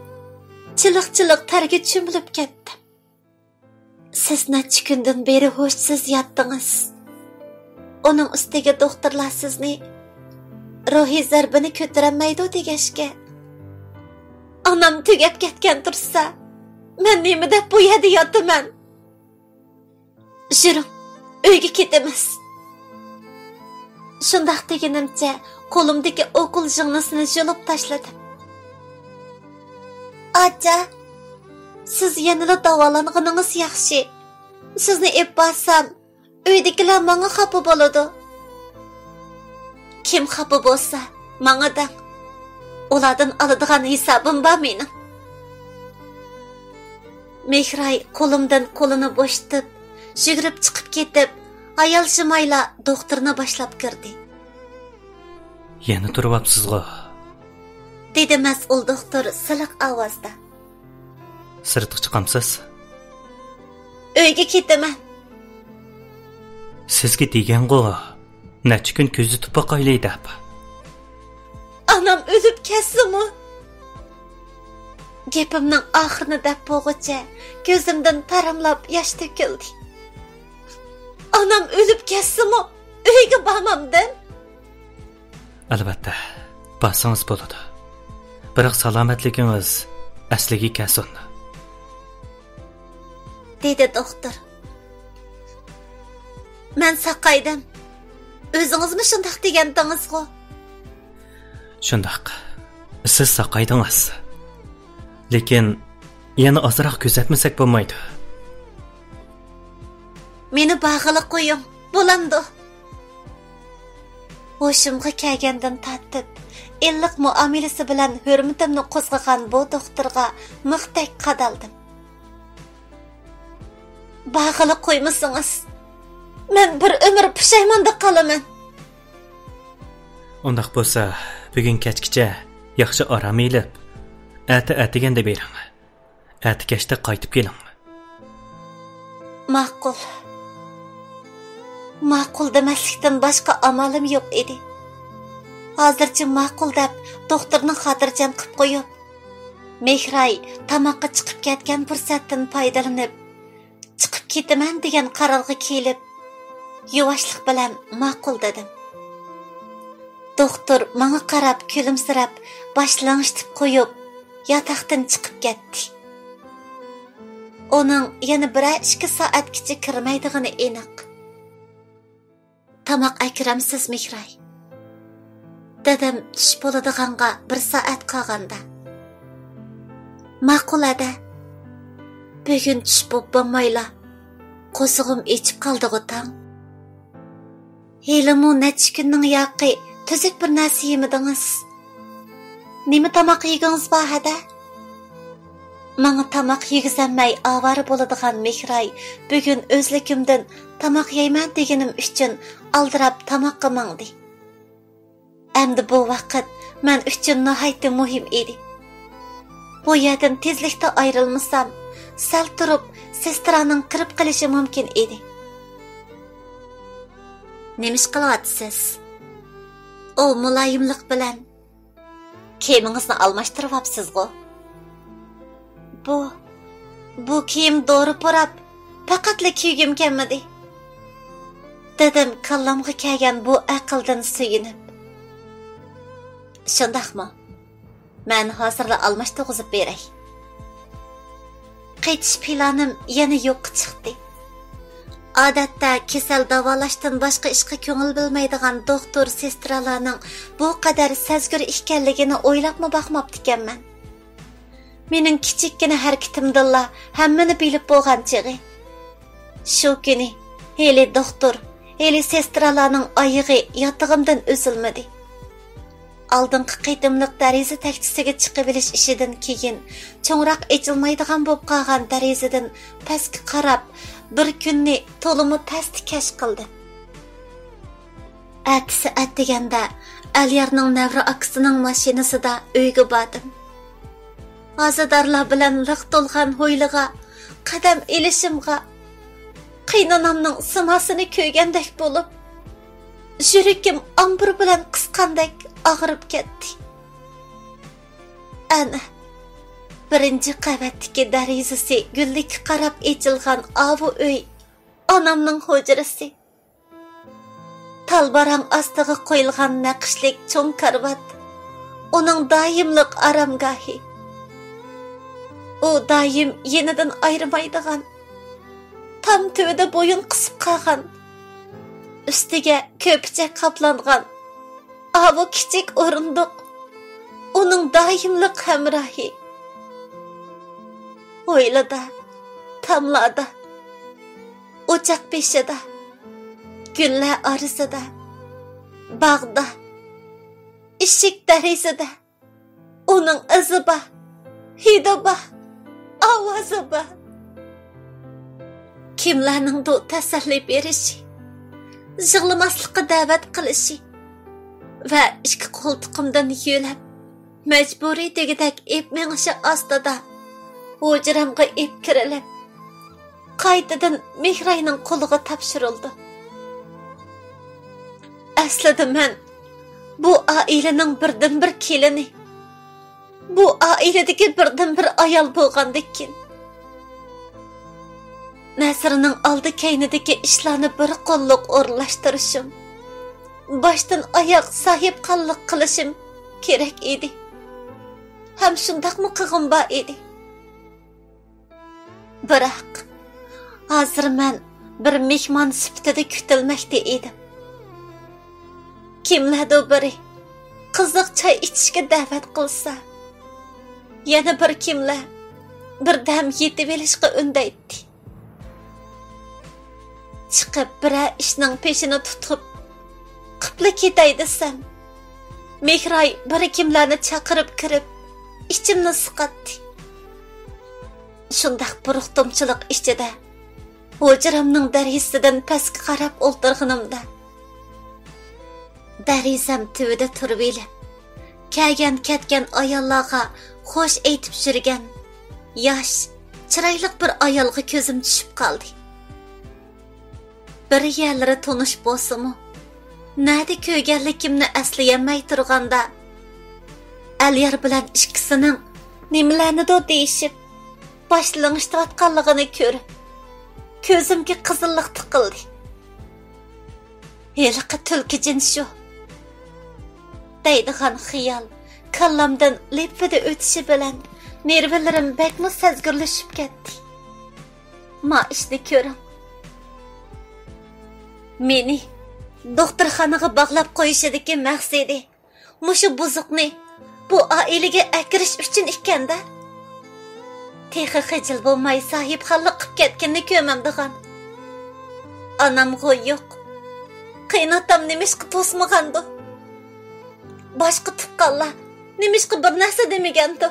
چىلىق-چىلىق تەرگە چۆمۈلۈپ كەتتىم. سىز نەچچە كۈندىن بېرى ھوشسىز ياتتىڭىز. ئۇنىڭ ئۈستىگە دوختۇرلار سىزنى روھىي زەربىنى كۆتۈرەلمەيدۇ دېگەچكە، ئانام تۈگەپ كەتكەن تۇرسا، مەن نېمە دەپ بۇ يەردە ياتىمەن؟ يۈرۈڭ، ئۆيگە كېتىمىز. شۇنداق دېگىنىمچە قولۇمدىكى ئوكۇل ژىڭنىسىنى يۇلۇپ تاشلىدىم. ئاچا، سىز يەنىلا داۋالانغىنىڭىز ياخشى. سىزنى ئېلىپ بارسام، ئۆيدىكىلەر ماڭا خاپا بولىدۇ. كىم خاپا بولسا، ماڭا دەڭ. ئۇلاردىن ئالىدىغان ھېسابىم بار مېنىڭ. مېھراي قولۇمدىن قولىنى بوشىتىپ، يۈگۈرۈپ چىقىپ كېتىپ، ھايالشىمايلا دوختۇرنى باشلاپ كىردى. يەنە تۇرۇۋاپسىزغۇ؟ دېدى مەسئۇل دوختۇر سىلىق ئاۋازدا. سىرتقا چىقامسىز؟ ئۆيگە كېتىمەن. سىزگە دېگەنغۇ، نەچچە كۈن كۆزىتىپ باقايلى دەپ. ئانام ئۆلۈپ كەتسىمۇ؟ گېپىمنىڭ ئاخىرىنى دەپ بولغۇچە كۆزۈمدىن تاراملاپ ياش تۆكۈلدى. ئانام ئۆلۈپ كەتسىمۇ ئۆيگە بارمامدىم. ئەلۋەتتە، بارسىڭىز بولىدۇ. بىراق سالامەتلىكىڭىز ئەسلىگە كەلسۇن. دېدى دوختۇر. مەن ساقايدىم. ئۆزىڭىزمۇ شۇنداق دېگەنتىڭىزغۇ؟ شۇنداق. سىز ساقايدىڭىز. لېكىن يەنە ئازراق كۆزەتمىسەك بولمايدۇ. مېنى باغىلا قويۇڭ، بولامدۇ؟ ھوشۇمغا كەلگەندىن تارتىپ، ئىللىق مۇئامىلىسى بىلەن ھۆرمىتىمنى قوزغىغان بۇ دوختۇرغا مىختەك قادالدىم. باغىلا قويمىسىڭىز، مەن بىر ئۆمۈر پۇشايماندا قالىمەن. ئۇنداق بولسا، بۈگۈن كەچكىچە ياخشى ئارام ئېلىپ، ئەتە ئەتىگەندە بېرىڭ. ئەتە كەچتە قايتىپ كېلىڭ. ماقۇل. ماقۇل دېمەسلىكتىن باشقا ئامالىم يوق ئىدى. ھازىرچە ماقۇل دەپ، دوختۇرنى خاتىرجەم قىپ قويۇپ، مېھراي تاماققا چىقىپ كەتكەن پۇرسەتتىن پايدىلىنىپ، چىقىپ كېتىمەن دېگەن قارارغا كېلىپ، يۇۋاشلىق بىلەن ماقۇل دېدىم. دوختۇر ماڭا قاراپ كۈلۈمسىرەپ، باش لىڭشىتىپ قويۇپ، ياتاقتىن چىقىپ كەتتى. ئۇنىڭ يەنە بىرەر ئىككى سائەتكىچە كىرمەيدىغىنى ئېنىق. تاماق ئەكىرەمسىز، مېھراي؟ دادام چۈش بولىدىغانغا بىر سائەت قالغاندا. ماقۇل، ھەدە. بۈگۈن چۈش بولۇپ بولمايلا، قورسىقىم ئېچىپ قالدىغۇ تاڭ. ھېلىمۇ نەچچە كۈننىڭ ياقى تۈزۈك بىر نەرسە يېمىدىڭىز. نېمە تاماق يېگۈڭىز بار، ھەدە؟ ماڭا تاماق يېگۈزەلمەي ئاۋارە بولىدىغان مېھراي بۈگۈن ئۆزلۈكۈمدىن تاماق يەيمەن دېگىنىم ئۈچۈن ئالدىراپ تاماققا ماڭدى. ئەمدى بۇ ۋاقىت مەن ئۈچۈن ناھايىتى مۇھىم ئىدى. بۇ يەردىن تېزلىكتە ئايرىلمىسام، سەل تۇرۇپ سېسترانىڭ كىرىپ قېلىشى مۇمكىن ئىدى. نېمە ئىش قىلىۋاتىسىز؟ ئۇ مۇلايىملىق بىلەن، كىيىمىڭىزنى ئالماشتۇرۇۋاپسىزغۇ؟ بۇ، بۇ كىيىم دورا پۇراپ، پەقەتلا كىيگۈم كەلمىدى. دېدىم كاللامغا كەلگەن بۇ ئەقىلدىن سۆيۈنۈپ. شۇنداقمۇ؟ مەن ھازىرلا ئالماشتۇرغۇزۇپ بېرەي. قېچىش پىلانىم يەنە يوققا چىقتى. ئادەتتە كېسەل داۋالاشتىن باشقا ئىشقا كۆڭۈل بۆلمەيدىغان دوختۇر، سېسترالارنىڭ بۇ قەدەر سەزگۈر ئىكەنلىكىنى ئويلاپمۇ باقماپتىكەنمەن. مېنىڭ كىچىككىنە ھەرىكىتىمدىنلا ھەممىنى بىلىپ بولغان چېغى. شۇ كۈنى ھېلى دوختۇر، ھېلى سېسترالارنىڭ ئايىغى ياتىقىمدىن ئۈزۈلمىدى. ئالدىنقى قېتىملىق دېرىزە تەكچىسىگە چىقىۋېلىش ئىشىدىن كېيىن، چوڭراق ئېچىلمايدىغان بولۇپ قالغان دېرىزىدىن پەسكە قاراپ، بىر كۈننى تولىمۇ تەستە كەش قىلدىم. ئەتىسى ئەتىگەندە ئەليارنىڭ نەۋرە ئاكىسىنىڭ ماشىنىسىدا ئۆيگە باردىم. ئازادارلار بىلەن لىق تولغان ھويلىغا قەدەم ئېلىشىمغا، قېينانامنىڭ سىماسىنى كۆرگەندەك بولۇپ، يۈرىكىم ئامبۇر بىلەن قىسقاندەك ئاغرىپ كەتتى. ئەنە، بىرىنچى قەۋەتتىكى دېرىزىسى گۈللۈككە قاراپ ئېچىلغان ئاۋۇ ئۆي، ئانامنىڭ ھۇجرىسى. تالباراڭ ئاستىغا قويۇلغان نەقىشلىك چوڭ كارىۋات، ئۇنىڭ دائىملىق ئارامگاھى. ئۇ دائىم يېنىدىن ئايرىمايدىغان، تام تۈۋىدە بويۇن قىسىپ قالغان، ئۈستىگە كۆپىچەك قاپلانغان ئاۋۇ كىچىك ئورۇندۇق ئۇنىڭ دائىملىق ھەمراھى. ھويلىدا، تاملاردا، ئوچاق بېشىدا، گۈللەر ئارىسىدا، باغدا، ئىشىك دېرىزىدە ئۇنىڭ ئىزى بار، ھىدى بار، ئاۋازى بار. كىملەرنىڭدۇ تەسەللى بېرىشى، يىغلىماسلىققا دەۋەت قىلىشى ۋە ئىككى قولتۇقۇمدىن يۆلەپ، مەجبۇرىي دېگۈدەك ئېپ مېڭىشى ئاستىدا، ھۇجرامغا ئېپ كىرىلىپ، قايتىدىن مېھراينىڭ قولىغا تاپشۇرۇلدى. ئەسلىدە مەن بۇ ئائىلىنىڭ بىردىنبىر كېلىنى، بۇ ئائىلىدىكى بىردىنبىر ئايال بولغاندىكىن، نەسرىنىڭ ئالدى كەينىدىكى ئىشلارنى بىر قوللۇق ئورۇنلاشتۇرۇشۇم، باشتىن ئاياق ساھىبخانلىق قىلىشىم كېرەك ئىدى. ھەم شۇنداقمۇ قىلغۇم بار ئىدى. بىراق، ھازىر مەن بىر مېھمان سۈپىتىدە كۈتۈلمەكتە ئىدىم. كىملەردۇ بىرى قىزىق چاي ئىچىشكە دەۋەت قىلسا، يەنە بىر كىملەر بىردەم يېتىۋېلىشقا ئۈندەيتتى. چىقىپ بىرەر ئىشنىڭ پېشىنى تۇتۇپ، قىپلا كېتەي دېسەم، مېھراي بىر كىملەرنى چاقىرىپ كىرىپ، ئىچىمنى سىقاتتى. شۇنداق بۇرۇقتۇمچىلىق ئىچىدە ھۇجرامنىڭ دېرىزىسىدىن پەسكە قاراپ ئولتۇرغىنىمدا، دېرىزەم تۈۋىدە تۇرۇۋېلىپ، كەلگەن-كەتكەن ئاياللارغا خوش ئېيتىپ يۈرگەن ياش، چىرايلىق بىر ئايالغا كۆزۈم چۈشۈپ قالدى. بىر يەرلىرى تونۇش بولسىمۇ، نەدە كۆرگەنلىكىمنى ئەسلىيەلمەي تۇرغاندا، ئەليار بىلەن ئىككىسىنىڭ نېمىلەرنىدۇ دېيىشىپ، باش لىڭشىتىۋاتقانلىقىنى كۆرۈپ، كۆزۈمگە قىزىللىق تىقىلدى. ھېلىقى تۈلكە جىن شۇ. دەيدىغان خىيال كاللامدىن لىپپىدە ئۆتۈشى بىلەن نېرۋىلىرىم بەكمۇ سەزگۈرلىشىپ كەتتى. ما ئىشنى كۆرۈڭ. مېنى دوختۇرخانىغا باغلاپ قويۇشىدىكى مەقسىتى مۇشۇ بۇزۇقنى بۇ ئائىلىگە ئەكىرىش ئۈچۈن ئىكەندە. تېخى خىجىل بولماي ساھىبخانلىق قىپ كەتكىنىنى كۆرمەمدىغان. ئانامغۇ يوق. قېيىنئاتام نېمىشقا توسمىغاندۇ؟ باشقا تۇغقانلار نېمىشقا بىر نەرسە دېمىگەندۇ؟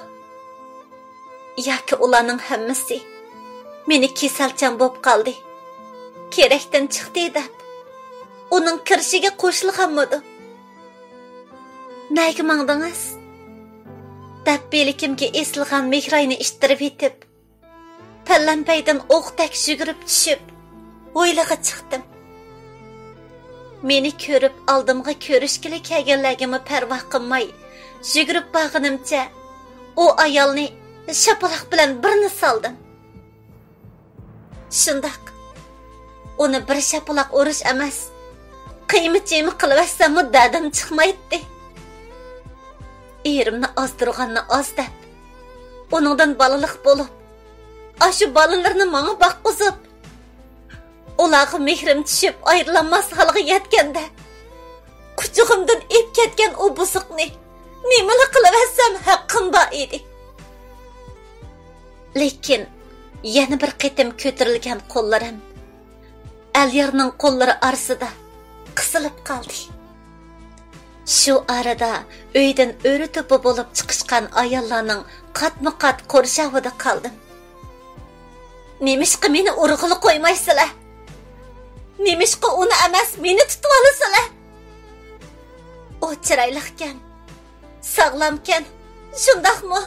ياكى ئۇلارنىڭ ھەممىسى مېنى كېسەلچان بولۇپ قالدى، كېرەكتىن چىقتى دەپ ئۇنىڭ كىرىشىگە قوشۇلغانمىدۇ؟ نەگە ماڭدىڭىز؟ دەپ بىلىكىمگە ئېسىلغان مېھراينى ئىتتىرىۋېتىپ، پەلەمپەيدىن ئوقتەك يۈگۈرۈپ چۈشۈپ، ھويلىغا چىقتىم. مېنى كۆرۈپ ئالدىمغا كۆرۈشكىلى كەلگەنلەرگىمۇ پەرۋا قىلماي، يۈگۈرۈپ بارغىنىمچە ئۇ ئايالنى شاپىلاق بىلەن بىرنى سالدىم. شۇنداق، ئۇنى بىر شاپىلاق ئۇرۇش ئەمەس، قىيما-چىيما قىلىۋەتسەممۇ دەردىم چىقمايتتى. ئېرىمنى ئازدۇرغاننى ئاز دەپ، ئۇنىڭدىن بالىلىق بولۇپ، ئاشۇ بالىلىرىنى ماڭا باققۇزۇپ، ئۇلارغا مېھرىم چۈشۈپ ئايرىلالماس ھالغا يەتكەندە، قۇچىقىمدىن ئېپ كەتكەن ئۇ بۇزۇقنى نېمىلا قىلىۋەتسەم ھەققىم بار ئىدى. لېكىن يەنە بىر قېتىم كۆتۈرۈلگەن قوللىرىم ئەليارنىڭ قوللىرى ئارىسىدا قىسىلىپ قالدى. شۇ ئارىدا ئۆيدىن ئۆرە-توپا بولۇپ چىقىشقان ئاياللارنىڭ قاتمۇ-قات قورشاۋىدا قالدىم. نېمىشقا مېنى ئۇرغىلى قويمايسىلەر؟ نېمىشقا ئۇنى ئەمەس، مېنى تۇتۇۋالىسىلەر؟ ئۇ چىرايلىقكەن، ساغلامكەن، شۇنداقمۇ؟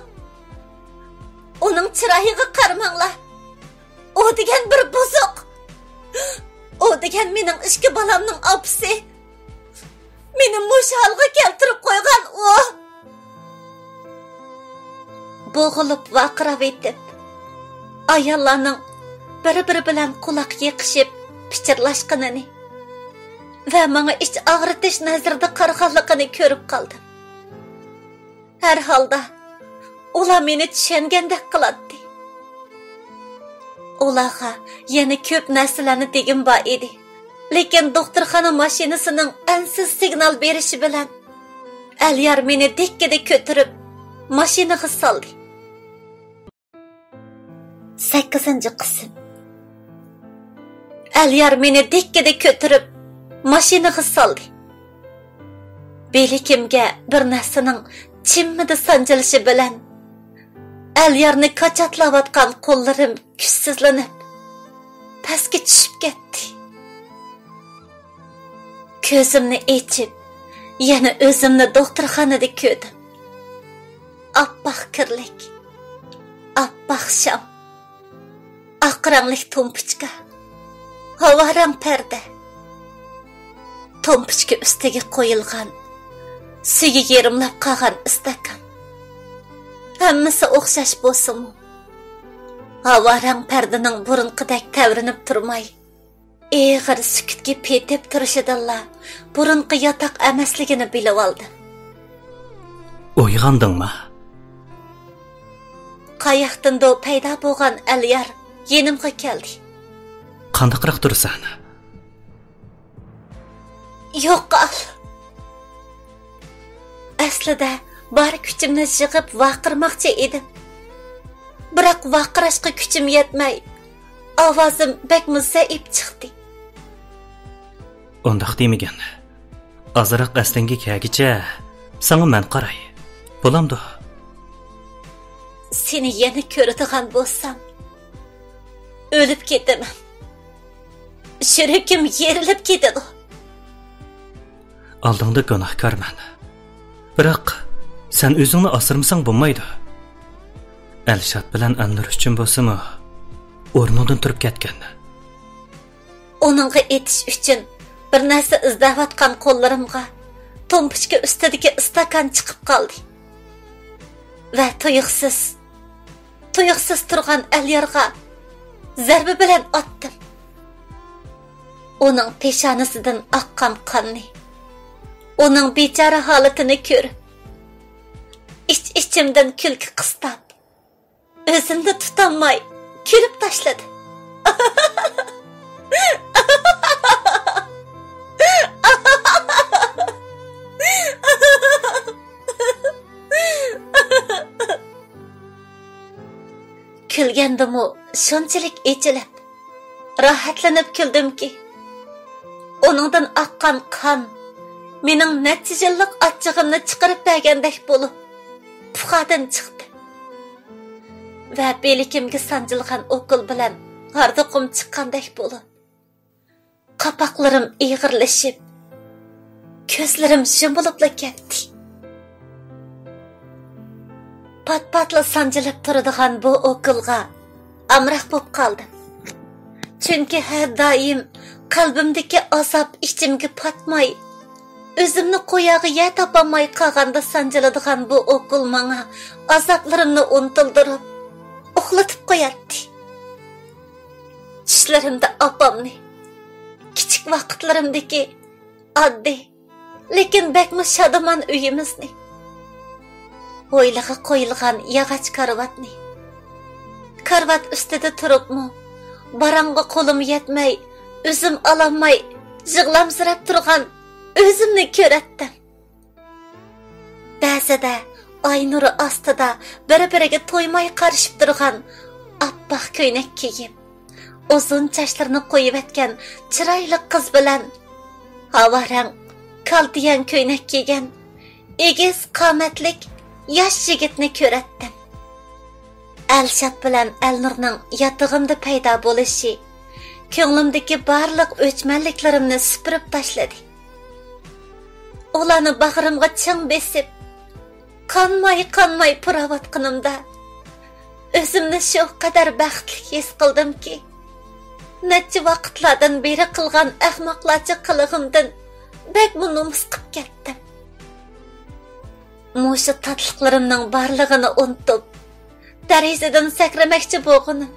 ئۇنىڭ چىرايىغا قارىماڭلار. ئۇ دېگەن بىر بۇزۇق. ئۇ دېگەن مېنىڭ ئىككى بالامنىڭ ئاپىسى. مېنى مۇشۇ ھالغا كەلتۈرۈپ قويغان ئۇ. بوغۇلۇپ ۋارقىراۋېتىپ، ئاياللارنىڭ بىر-بىرى بىلەن قۇلاق يېقىشىپ پىچىرلاشقىنىنى ۋە ماڭا ئىچ ئاغرىتىش نەزىرىدە قارىغانلىقىنى كۆرۈپ قالدىم. ھەر ھالدا، ئۇلار مېنى چۈشەنگەندەك قىلاتتى. ئۇلارغا يەنە كۆپ نەرسىلەرنى دېگۈم بار ئىدى. لېكىن دوختۇرخانا ماشىنىسىنىڭ ئەنسىز سىگنال بېرىشى بىلەن، ئەليار مېنى دىككىدە كۆتۈرۈپ، ماشىنىغا سالدى. سەككىزىنچى قىسىم. ئەليار مېنى دىككىدە كۆتۈرۈپ، ماشىنىغا سالدى. بىلىكىمگە بىر نەرسىنىڭ چىممىدە سانجىلىشى بىلەن، ئەليارنى كاچاتلاۋاتقان قوللىرىم كۈچسىزلىنىپ، پەسكە چۈشۈپ كەتتى. كۆزۈمنى ئېچىپ، يەنە ئۆزۈمنى دوختۇرخانىدا كۆردۈم. ئاپئاق كىرلىك، ئاپئاق شام، ئاق رەڭلىك تومپىچكا، ھاۋا رەڭ پەردە. تومپىچكا ئۈستىگە قويۇلغان سۈيى يېرىملاپ قالغان ئىستاكان. ھەممىسى ئوخشاش بولسىمۇ، ھاۋا رەڭ پەردىنىڭ بۇرۇنقىدەك تەۋرىنىپ تۇرماي، ئېغىر سۈكۈتكە پېتىپ تۇرۇشىدىنلا بۇرۇنقى ياتاق ئەمەسلىكىنى بىلىۋالدىم. ئويغاندىڭمۇ؟ قاياقتىندۇ پەيدا بولغان ئەليار يېنىمغا كەلدى. قانداقراق تۇرىسەن؟ يوقال. ئەسلىدە بار كۈچۈمنى يىغىپ ۋارقىرىماقچى ئىدىم. بىراق ۋارقىراشقا كۈچۈم يەتمەي، ئاۋازىم بەكمۇ زەئىپ چىقتى. ئۇنداق دېمىگىن. ئازراق ئەسلىڭگە كەلگىچە ساڭا مەن قاراي. بولامدۇ؟ سېنى يەنە كۆرىدىغان بولسام، ئۆلۈپ كېتىمەن. يۈرىكىم يېرىلىپ كېتىدۇ. ئالدىڭدا گۇناھكارمەن. بىراق، سەن ئۆزۈڭنى ئاسرىمىساڭ بولمايدۇ. ئەلشات بىلەن ئەلنۇر ئۈچۈن بولسىمۇ، ئورنۇڭدىن تۇرۇپ كەتكىن. ئۇنىڭغا ئېتىش ئۈچۈن بىر نەرسە ئىزدەۋاتقان قوللىرىمغا تومپىچكا ئۈستىدىكى ئىستاكان چىقىپ قالدى. ۋە تۇيۇقسىز، تۇيۇقسىز تۇرغان ئەليارغا زەربە بىلەن ئاتتىم. ئۇنىڭ پېشانىسىدىن ئاققان قاننى ئۇنىڭ بىچارە ھالىتىنى كۆرۈپ، ئىچ-ئىچىمدىن كۈلكە قىستاپ، ئۆزۈمنى تۇتالماي كۈلۈپ تاشلىدىم. كۈلگەندىمۇ شۇنچىلىك ئېچىلىپ، راھەتلىنىپ كۈلدۈمكى، ئۇنىڭدىن ئاققان قان مېنىڭ نەچچە يىللىق ئاچچىقىمنى چىقىرىپ بەرگەندەك بولۇپ، پۇخادىن چىقتى ۋە بىلىكىمگە سانجىلغان ئوكۇل بىلەن ھاردۇقۇم چىققاندەك بولۇپ، قاپاقلىرىم ئېغىرلىشىپ، كۆزلىرىم يۇمۇلۇپلا كەتتى. پات-پاتلا سانجىلىپ تۇرىدىغان بۇ ئوكۇلغا ئامراق بولۇپ قالدىم. چۈنكى ھەر دائىم قەلبىمدىكى ئازاب ئىچىمگە پاتماي، ئۆزۈمنى قويارغا يەر تاپالماي قالغاندا سانجىلىدىغان بۇ ئوكۇل ماڭا ئازابلىرىمنى ئۇنتۇلدۇرۇپ، ئۇخلىتىپ قوياتتى. چۈشلىرىمدە ئاپامنى، كىچىك ۋاقىتلىرىمدىكى ئاددىي، لېكىن بەكمۇ شادىمان ئۆيىمىزنى، ھويلىغا قويۇلغان ياغاچ كارىۋاتنى، كارىۋات ئۈستىدە تۇرۇپمۇ باراڭغا قولۇم يەتمەي، ئۆزۈم ئالالماي يىغلامسىراپ تۇرغان ئۆزۈمنى كۆرەتتىم. بەزىدە ئاي نۇرى ئاستىدا بىر-بىرىگە تويماي قارىشىپ تۇرغان ئاپئاق كۆينەك كىيىپ، ئۇزۇن چاچلىرىنى قويۇۋەتكەن چىرايلىق قىز بىلەن ھاۋا رەڭ كالتىيەن كۆينەك كىيگەن ئېگىز قامەتلىك ياش يىگىتنى كۆرەتتىم. ئەلشات بىلەن ئەلنۇرنىڭ ياتىقىمدا پەيدا بولۇشى كۆڭلۈمدىكى بارلىق ئۆچمەنلىكلىرىمنى سۈپۈرۈپ تاشلىدى. ئۇلارنى باغرىمغا چىڭ بېسىپ، قانماي-قانماي پۇراۋاتقىنىمدا، ئۆزۈمنى شۇ قەدەر بەختلىك ھېس قىلدىمكى، نەچچە ۋاقىتلاردىن بېرى قىلغان ئەخمەقلەرچە قىلىقىمدىن بەكمۇ نومۇس قىپ كەتتىم. مۇشۇ تاتلىقلىرىمنىڭ بارلىقىنى ئۇنتۇپ، دېرىزىدىن سەكرىمەكچى بولغىنىم،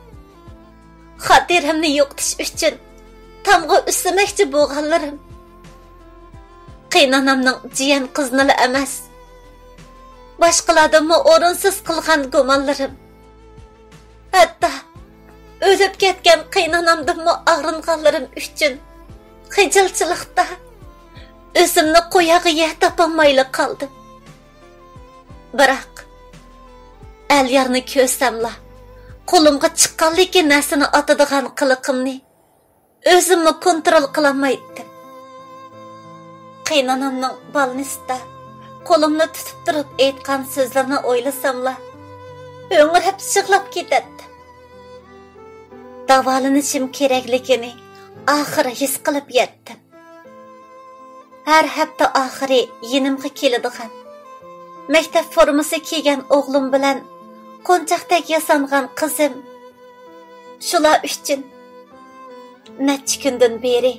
خاتىرەمنى يوقىتىش ئۈچۈن تامغا ئۈسلىمەكچى بولغانلىرىم، قېيىنئانامنىڭ جىيەن قىزىنىلا ئەمەس، باشقىلاردىنمۇ ئورۇنسىز قىلغان گۇمانلىرىم، ھەتتا ئۆلۈپ كەتكەن قېيىنئانامدىنمۇ ئاغرىنغانلىرىم ئۈچۈن خىجىلچىلىقتا ئۆزۈمنى قويارغا يەر تاپالمايلا قالدىم. بىراق، ئەليارنى كۆرسەملا، قولۇمغا چىققانلىكى نەرسىنى ئاتىدىغان قىلىقىمنى ئۆزۈممۇ كونترول قىلالمايتتىم. قېيىنئانامنىڭ بالنىستتا قولۇمنى تۇتۇپ تۇرۇپ ئېيتقان سۆزلىرىنى ئويلىساملا، ھۆڭرەپ يىغلاپ كېتەتتىم. داۋالىنىشىم كېرەكلىكىنى ئاخىر ھېس قىلىپ يەتتىم. ھەر ھەپتە ئاخىرى يېنىمغا كېلىدىغان، مەكتەپ فورمىسى كىيگەن ئوغلۇم بىلەن قونچاقتەك ياسانغان قىزىم، شۇلار ئۈچۈن نەچچە كۈندىن بېرى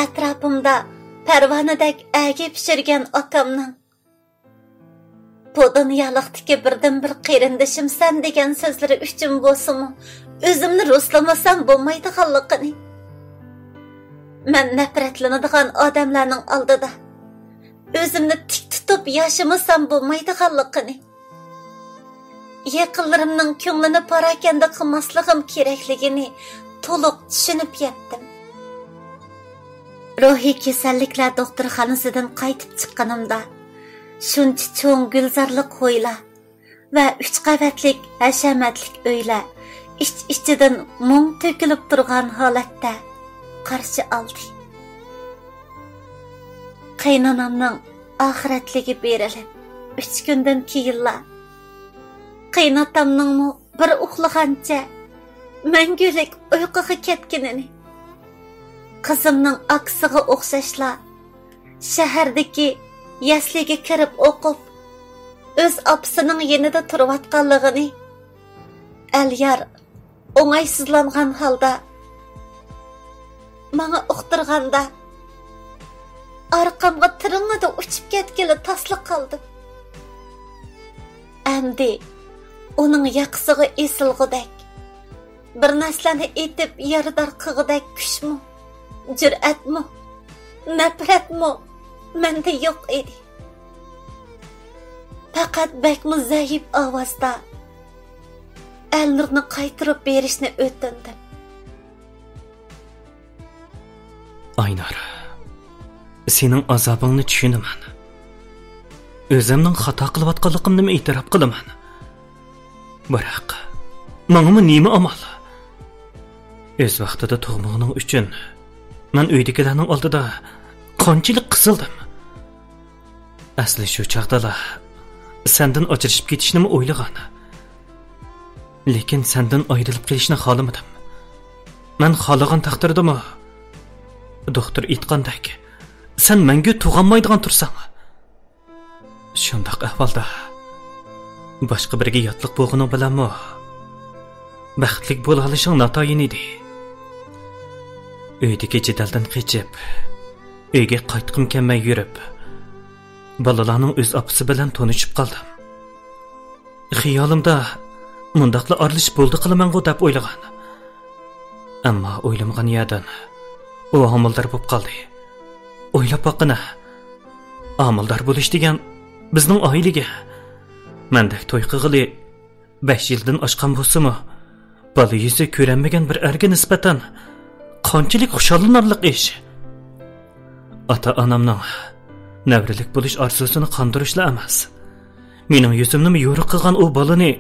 ئەتراپىمدا پەرۋانىدەك ئەگىپ يۈرگەن ئاكامنىڭ، بۇ دۇنيالىقتىكى بىردىنبىر قېرىندىشىمسەن دېگەن سۆزلىرى ئۈچۈن بولسىمۇ، ئۆزۈمنى رۇسلىمىسام بولمايدىغانلىقىنى، مەن نەپرەتلىنىدىغان ئادەملەرنىڭ ئالدىدا ئۆزۈمنى تىك تۇتۇپ ياشىمىسام بولمايدىغانلىقىنى، يېقىنلىرىمنىڭ كۆڭلىنى پاراكەندە قىلماسلىقىم كېرەكلىكىنى تولۇق چۈشىنىپ يەتتىم. روھىي كېسەللىكلەر دوختۇرخانىسىدىن قايتىپ چىققىنىمدا، شۇنچە چوڭ گۈلزارلىق ھويلا ۋە ئۈچ قەۋەتلىك ھەشەمەتلىك ئۆيلەر ئىچ-ئىچىدىن مۇڭ تۆكۈلۈپ تۇرغان ھالەتتە قارشى ئالدى. قېيىنئانامنىڭ ئاخىرەتلىكى بېرىلىپ، ئۈچ كۈندىن كېيىنلا قېيىنئاتامنىڭمۇ بىر ئۇخلىغانچە مەڭگۈلۈك ئۇيقۇغا كەتكىنىنى، قىزىمنىڭ ئاكىسىغا ئوخشاشلا شەھەردىكى يەسلىگە كىرىپ ئوقۇپ، ئۆز ئاپىسىنىڭ يېنىدا تۇرۇۋاتقانلىقىنى ئەليار ئوڭايسىزلانغان ھالدا ماڭا ئۇقتۇرغاندا، ئارقامغا تىرىڭىدا ئۇچۇپ كەتكىلى تاسلا قالدىم. ئەمدى ئۇنىڭ ياقىسىغا ئېسىلغۇدەك، بىر نەرسىلەرنى ئېتىپ يارىدار قىلغۇدەك كۈچمۇ، جۈرئەتمۇ، نەپرەتمۇ، مەندە يوق ئىدى. پەقەت بەكمۇ زەئىپ ئاۋازدا ئەلنۇرنى قايتۇرۇپ بېرىشنى ئۆتۈندۈم. ئاينۇر، سېنىڭ ئازابىڭنى چۈشىنىمەن. ئۆزۈمنىڭ خاتا قىلىۋاتقانلىقىمنىمۇ ئېتىراپ قىلىمەن. بىراق، ماڭىمۇ نېمە ئامال؟ ئۆز ۋاقتىدا تۇغمىغىنىڭ ئۈچۈن مەن ئۆيدىكىلەرنىڭ ئالدىدا قانچىلىك قىسىلدىم. ئەسلى شۇ چاغدىلا سەندىن ئاجرىشىپ كېتىشنىمۇ ئويلىغان. لېكىن سەندىن ئايرىلىپ قېلىشنى خالىمىدىم. مەن خالىغان تەقدىردىمۇ، دوختۇر ئېيتقاندەك، سەن مەڭگۈ تۇغالمايدىغان تۇرساڭ. شۇنداق ئەھۋالدا باشقا بىرىگە ياتلىق بولغىنىڭ بىلەنمۇ بەختلىك بولالىشىڭ ناتايىن ئىدى. ئۆيدىكى جېدەلدىن قېچىپ، ئۆيگە قايتقۇم كەلمەي يۈرۈپ، بالىلارنىڭ ئۆز ئاپىسى بىلەن تونۇشۇپ قالدىم. خىيالىمدا مۇنداقلا ئارىلىشىپ بولدى قىلىمەنغۇ دەپ ئويلىغان. ئەمما ئويلىمىغان يەردىن ئۇ ھامىلىدار بولۇپ قالدى. ئويلاپ باققىنا، ھامىلىدار بولۇش دېگەن بىزنىڭ ئائىلىگە، مەندەك توي قىلغىلى بەش يىلدىن ئاشقان بولسىمۇ، بالا يۈزى كۆرەلمىگەن بىر ئەرگە نىسبەتەن قانچىلىك خۇشاللىنارلىق ئىش. ئاتا-ئانامنىڭ نەۋرىلىك بولۇش ئارزۇسىنى قاندۇرۇشلا ئەمەس، مېنىڭ يۈزۈمنىمۇ يورۇق قىلغان ئۇ بالىنى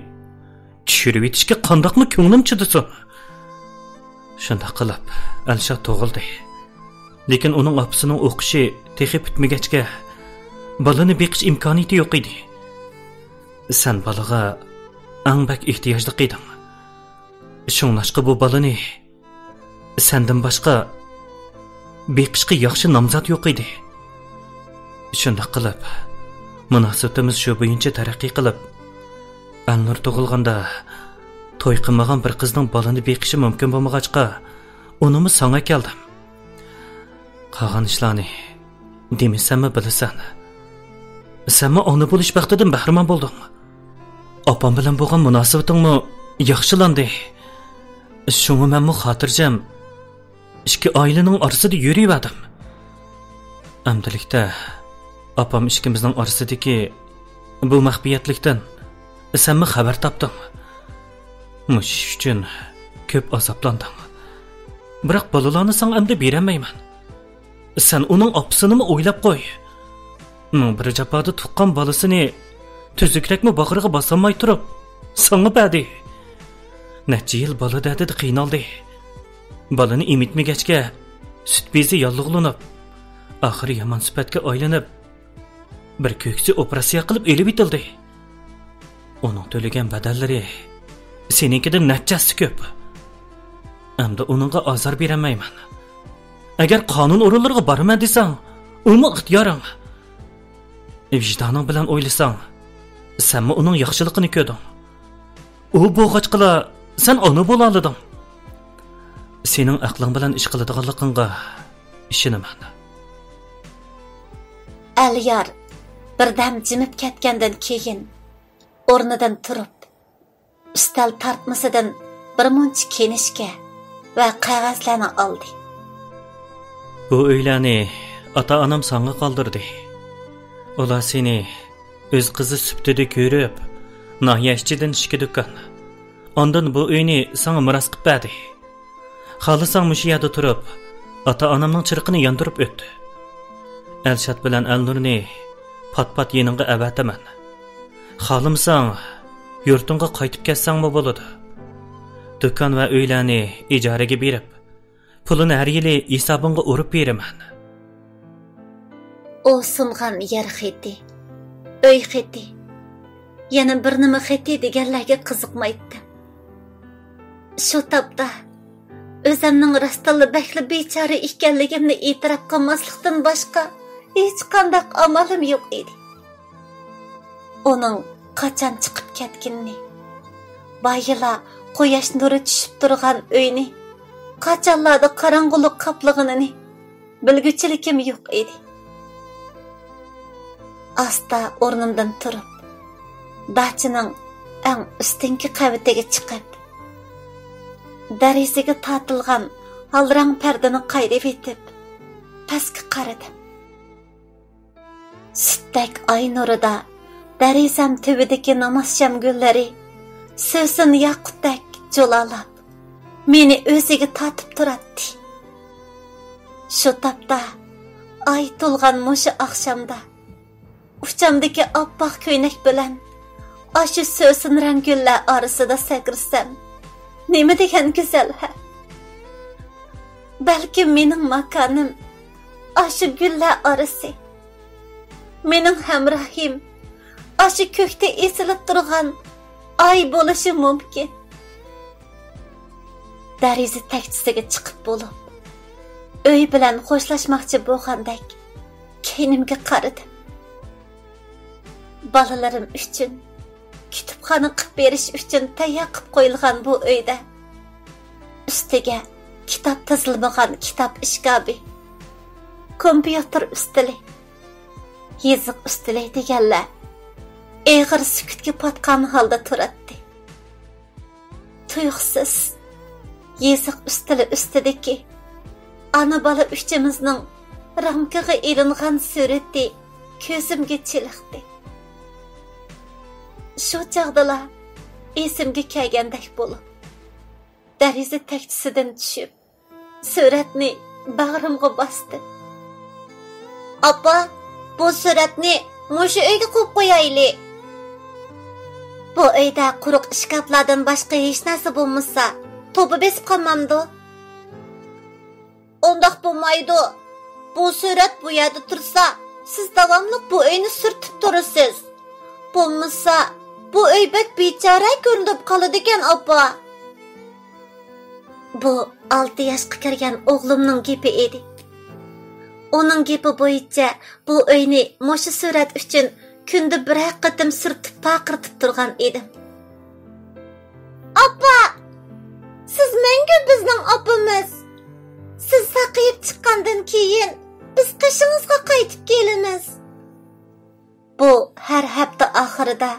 چۈشۈرۈۋېتىشكە قانداقمۇ كۆڭلۈم چىدىسۇن؟ شۇنداق قىلىپ، ئەلشات تۇغۇلدى. لېكىن ئۇنىڭ ئاپىسىنىڭ ئوقۇشى تېخى پۈتمىگەچكە، بالىنى بېقىش ئىمكانىيىتى يوق ئىدى. سەن بالىغا ئەڭ بەك ئېھتىياجلىق ئىدىڭ. شۇڭلاشقا بۇ بالىنى سەندىن باشقا بېقىشقا ياخشى نامزات يوق ئىدى. شۇنداق قىلىپ، مۇناسىۋىتىمىز شۇ بويىچە تەرەققىي قىلىپ، ئەلنۇر تۇغۇلغاندا، توي قىلمىغان بىر قىزنىڭ بالىنى بېقىشى مۇمكىن بولمىغاچقا، ئۇنىمۇ ساڭا ئەكەلدىم. قالغان ئىشلارنى دېمىسەممۇ بىلىسەن. سەنمۇ ئانا بولۇش بەختىدىن بەھرىمەن بولدۇڭ. ئاپام بىلەن بولغان مۇناسىۋىتىڭمۇ ياخشىلاندى. شۇڭا مەنمۇ خاتىرجەم ئىككى ئائىلىنىڭ ئارىسىدا يۈرۈۋەردىم. ئەمدىلىكتە ئاپام ئىككىمىزنىڭ ئارىسىدىكى بۇ مەخپىيەتلىكتىن سەنمۇ خەۋەر تاپتىڭ. مۇشۇ ئىش ئۈچۈن كۆپ ئازابلاندىڭ. بىراق بالىلارنى ساڭا ئەمدى بېرەلمەيمەن. سەن ئۇنىڭ ئاپىسىنىمۇ ئويلاپ قوي. مىڭ بىر جاپادا تۇغقان بالىسىنى تۈزۈكرەكمۇ باغرىغا باسالماي تۇرۇپ، ساڭا بەردى. نەچچە يىل بالا دەردىدە قىينالدى. بالىنى ئېمىتمىگەچكە، سۈت بېزى ياللۇغلىنىپ، ئاخىرى يامان سۈپەتكە ئايلىنىپ، بىر كۆكسى ئوپېراتسىيە قىلىپ ئېلىۋېتىلدى. ئۇنىڭ تۆلىگەن بەدەللىرى سېنىڭكىدىن نەچچە ھەسسە كۆپ. ئەمدى ئۇنىڭغا ئازار بېرەلمەيمەن. ئەگەر قانۇن ئورۇنلىرىغا بارىمەن دېسەڭ، ئۇمۇ ئىختىيارىڭ. ۋىجدانىڭ بىلەن ئويلىساڭ، سەنمۇ ئۇنىڭ ياخشىلىقىنى كۆردۈڭ. ئۇ بولغاچقىلا سەن ئانا بولالىدىڭ. سېنىڭ ئەقلىڭ بىلەن ئىش قىلىدىغانلىقىڭغا ئىشىنىمەن. ئەليار بىردەم جىمىپ كەتكەندىن كېيىن، ئورنىدىن تۇرۇپ، ئۈستەل تارتمىسىدىن بىر مۇنچە كىنىشكا ۋە قەغەزلەرنى ئالدى. بۇ ئۆيلەرنى ئاتا-ئانام ساڭا قالدۇردى. ئۇلار سېنى ئۆز قىزى سۈپىتىدە كۆرۈپ، ناھىيە ئىچىدىن ئىككى دۇكان، ئاندىن بۇ ئۆينى ساڭا مىراس قىلىپ بەردى. خالىساڭ مۇشۇ يەردە تۇرۇپ، ئاتا-ئانامنىڭ چىرىقىنى ياندۇرۇپ ئۆت. ئەلشات بىلەن ئەلنۇرنى پات-پات يېنىڭغا ئەۋەتىمەن. خالىمىساڭ، يۇرتۇڭغا قايتىپ كەتسەڭمۇ بولىدۇ. دۇكان ۋە ئۆيلەرنى ئىجارىگە بېرىپ، پۇلىنى ھەر يىلى ھېسابىڭغا ئۇرۇپ بېرىمەن. ئۇ سۇنغان يەر خېتى، ئۆي خېتى، يەنە بىر نېمە خېتى دېگەنلەرگە قىزىقمايتتىم. شۇ تاپتا ئۆزۈمنىڭ راستتىنلا بەكلا بىچارە ئىكەنلىكىمنى ئېتىراپ قىلماسلىقتىن باشقا ھېچقانداق ئامالىم يوق ئىدى. ئۇنىڭ قاچان چىقىپ كەتكىنىنى، بايىلا قۇياش نۇرى چۈشۈپ تۇرغان ئۆينى قاچانلاردا قاراڭغۇلۇق قاپلىغىنىنى بىلگۈچىلىكىم يوق ئىدى. ئاستا ئورنۇمدىن تۇرۇپ، داچىنىڭ ئەڭ ئۈستۈنكى قەۋىتىگە چىقىپ، دېرىزىگە تارتىلغان ھالراڭ پەردىنى قايرىۋېتىپ، پەسكە قارىدىم. دەك ئاي نۇرىدا دېرىزەم تۈۋىدىكى نامازشام گۈللىرى سۆسۈن ياقۇتتەك جۇلالاپ، مېنى ئۆزىگە تارتىپ تۇراتتى. شۇ تاپتا ئاي تولغان مۇشۇ ئاخشامدا ئۇچامدىكى ئاپئاق كۆينەك بىلەن ئاشۇ سۆسۈن رەڭ گۈللەر ئارىسىدا سەكرىسەم، نېمە دېگەن گۈزەل ھە؟ بەلكىم مېنىڭ ماكانىم ئاشۇ گۈللەر ئارىسى، مېنىڭ ھەمراھىم ئاشۇ كۆكتە ئېسىلىپ تۇرغان ئاي بولۇشى مۇمكىن. دېرىزە تەكچىسىگە چىقىپ بولۇپ، ئۆي بىلەن خوشلاشماقچى بولغاندەك كەينىمگە قارىدىم. بالىلىرىم ئۈچۈن كۇتۇپخانا قىلىپ بېرىش ئۈچۈن تەييار قىلىپ قويۇلغان بۇ ئۆيدە ئۈستىگە كىتاب تىزىلمىغان كىتاب ئىشكاپى، كومپيۇتېر ئۈستىلى، يېزىق ئۈستىلى دېگەنلەر ئېغىر سۈكۈتكە پاتقان ھالدا تۇراتتى. تۇيۇقسىز يېزىق ئۈستىلى ئۈستىدىكى ئانا-بالا ئۈچىمىزنىڭ رامكىغا ئېلىنغان سۈرىتى كۆزۈمگە چېلىقتى. شۇ چاغدىلا ئېسىمگە كەلگەندەك بولۇپ، دېرىزە تەكچىسىدىن چۈشۈپ، سۈرەتنى باغرىمغا باستىم. ئاپا، بۇ سۈرەتنى مۇشۇ ئۆيگە قويۇپ قويايلى. بۇ ئۆيدە قۇرۇق ئىشكاپلاردىن باشقا ھېچ نەرسە بولمىسا، توپا بېسىپ قالمامدۇ؟ ئۇنداق بولمايدۇ. بۇ سۈرەت بۇ يەردە تۇرسا، سىز داۋاملىق بۇ ئۆينى سۈرتۈپ تۇرىسىز. بولمىسا، بۇ ئۆي بەك بىچارە كۆرۈنۈپ قالىدىكەن، ئاپا. بۇ ئالتە ياشقا كىرگەن ئوغلۇمنىڭ گېپى ئىدى. ئۇنىڭ گېپى بويىچە بۇ ئۆينى مۇشۇ سۈرەت ئۈچۈن كۈندە بىرەر قېتىم سۈرتۈپ پارقىرىتىپ تۇرغان ئىدىم. ئاپا! سىز مەڭگۈ بىزنىڭ ئاپىمىز! سىز ساقىيىپ چىققاندىن كېيىن، بىز قېشىڭىزغا قايتىپ كېلىمىز. بۇ ھەر ھەپتە ئاخىرىدا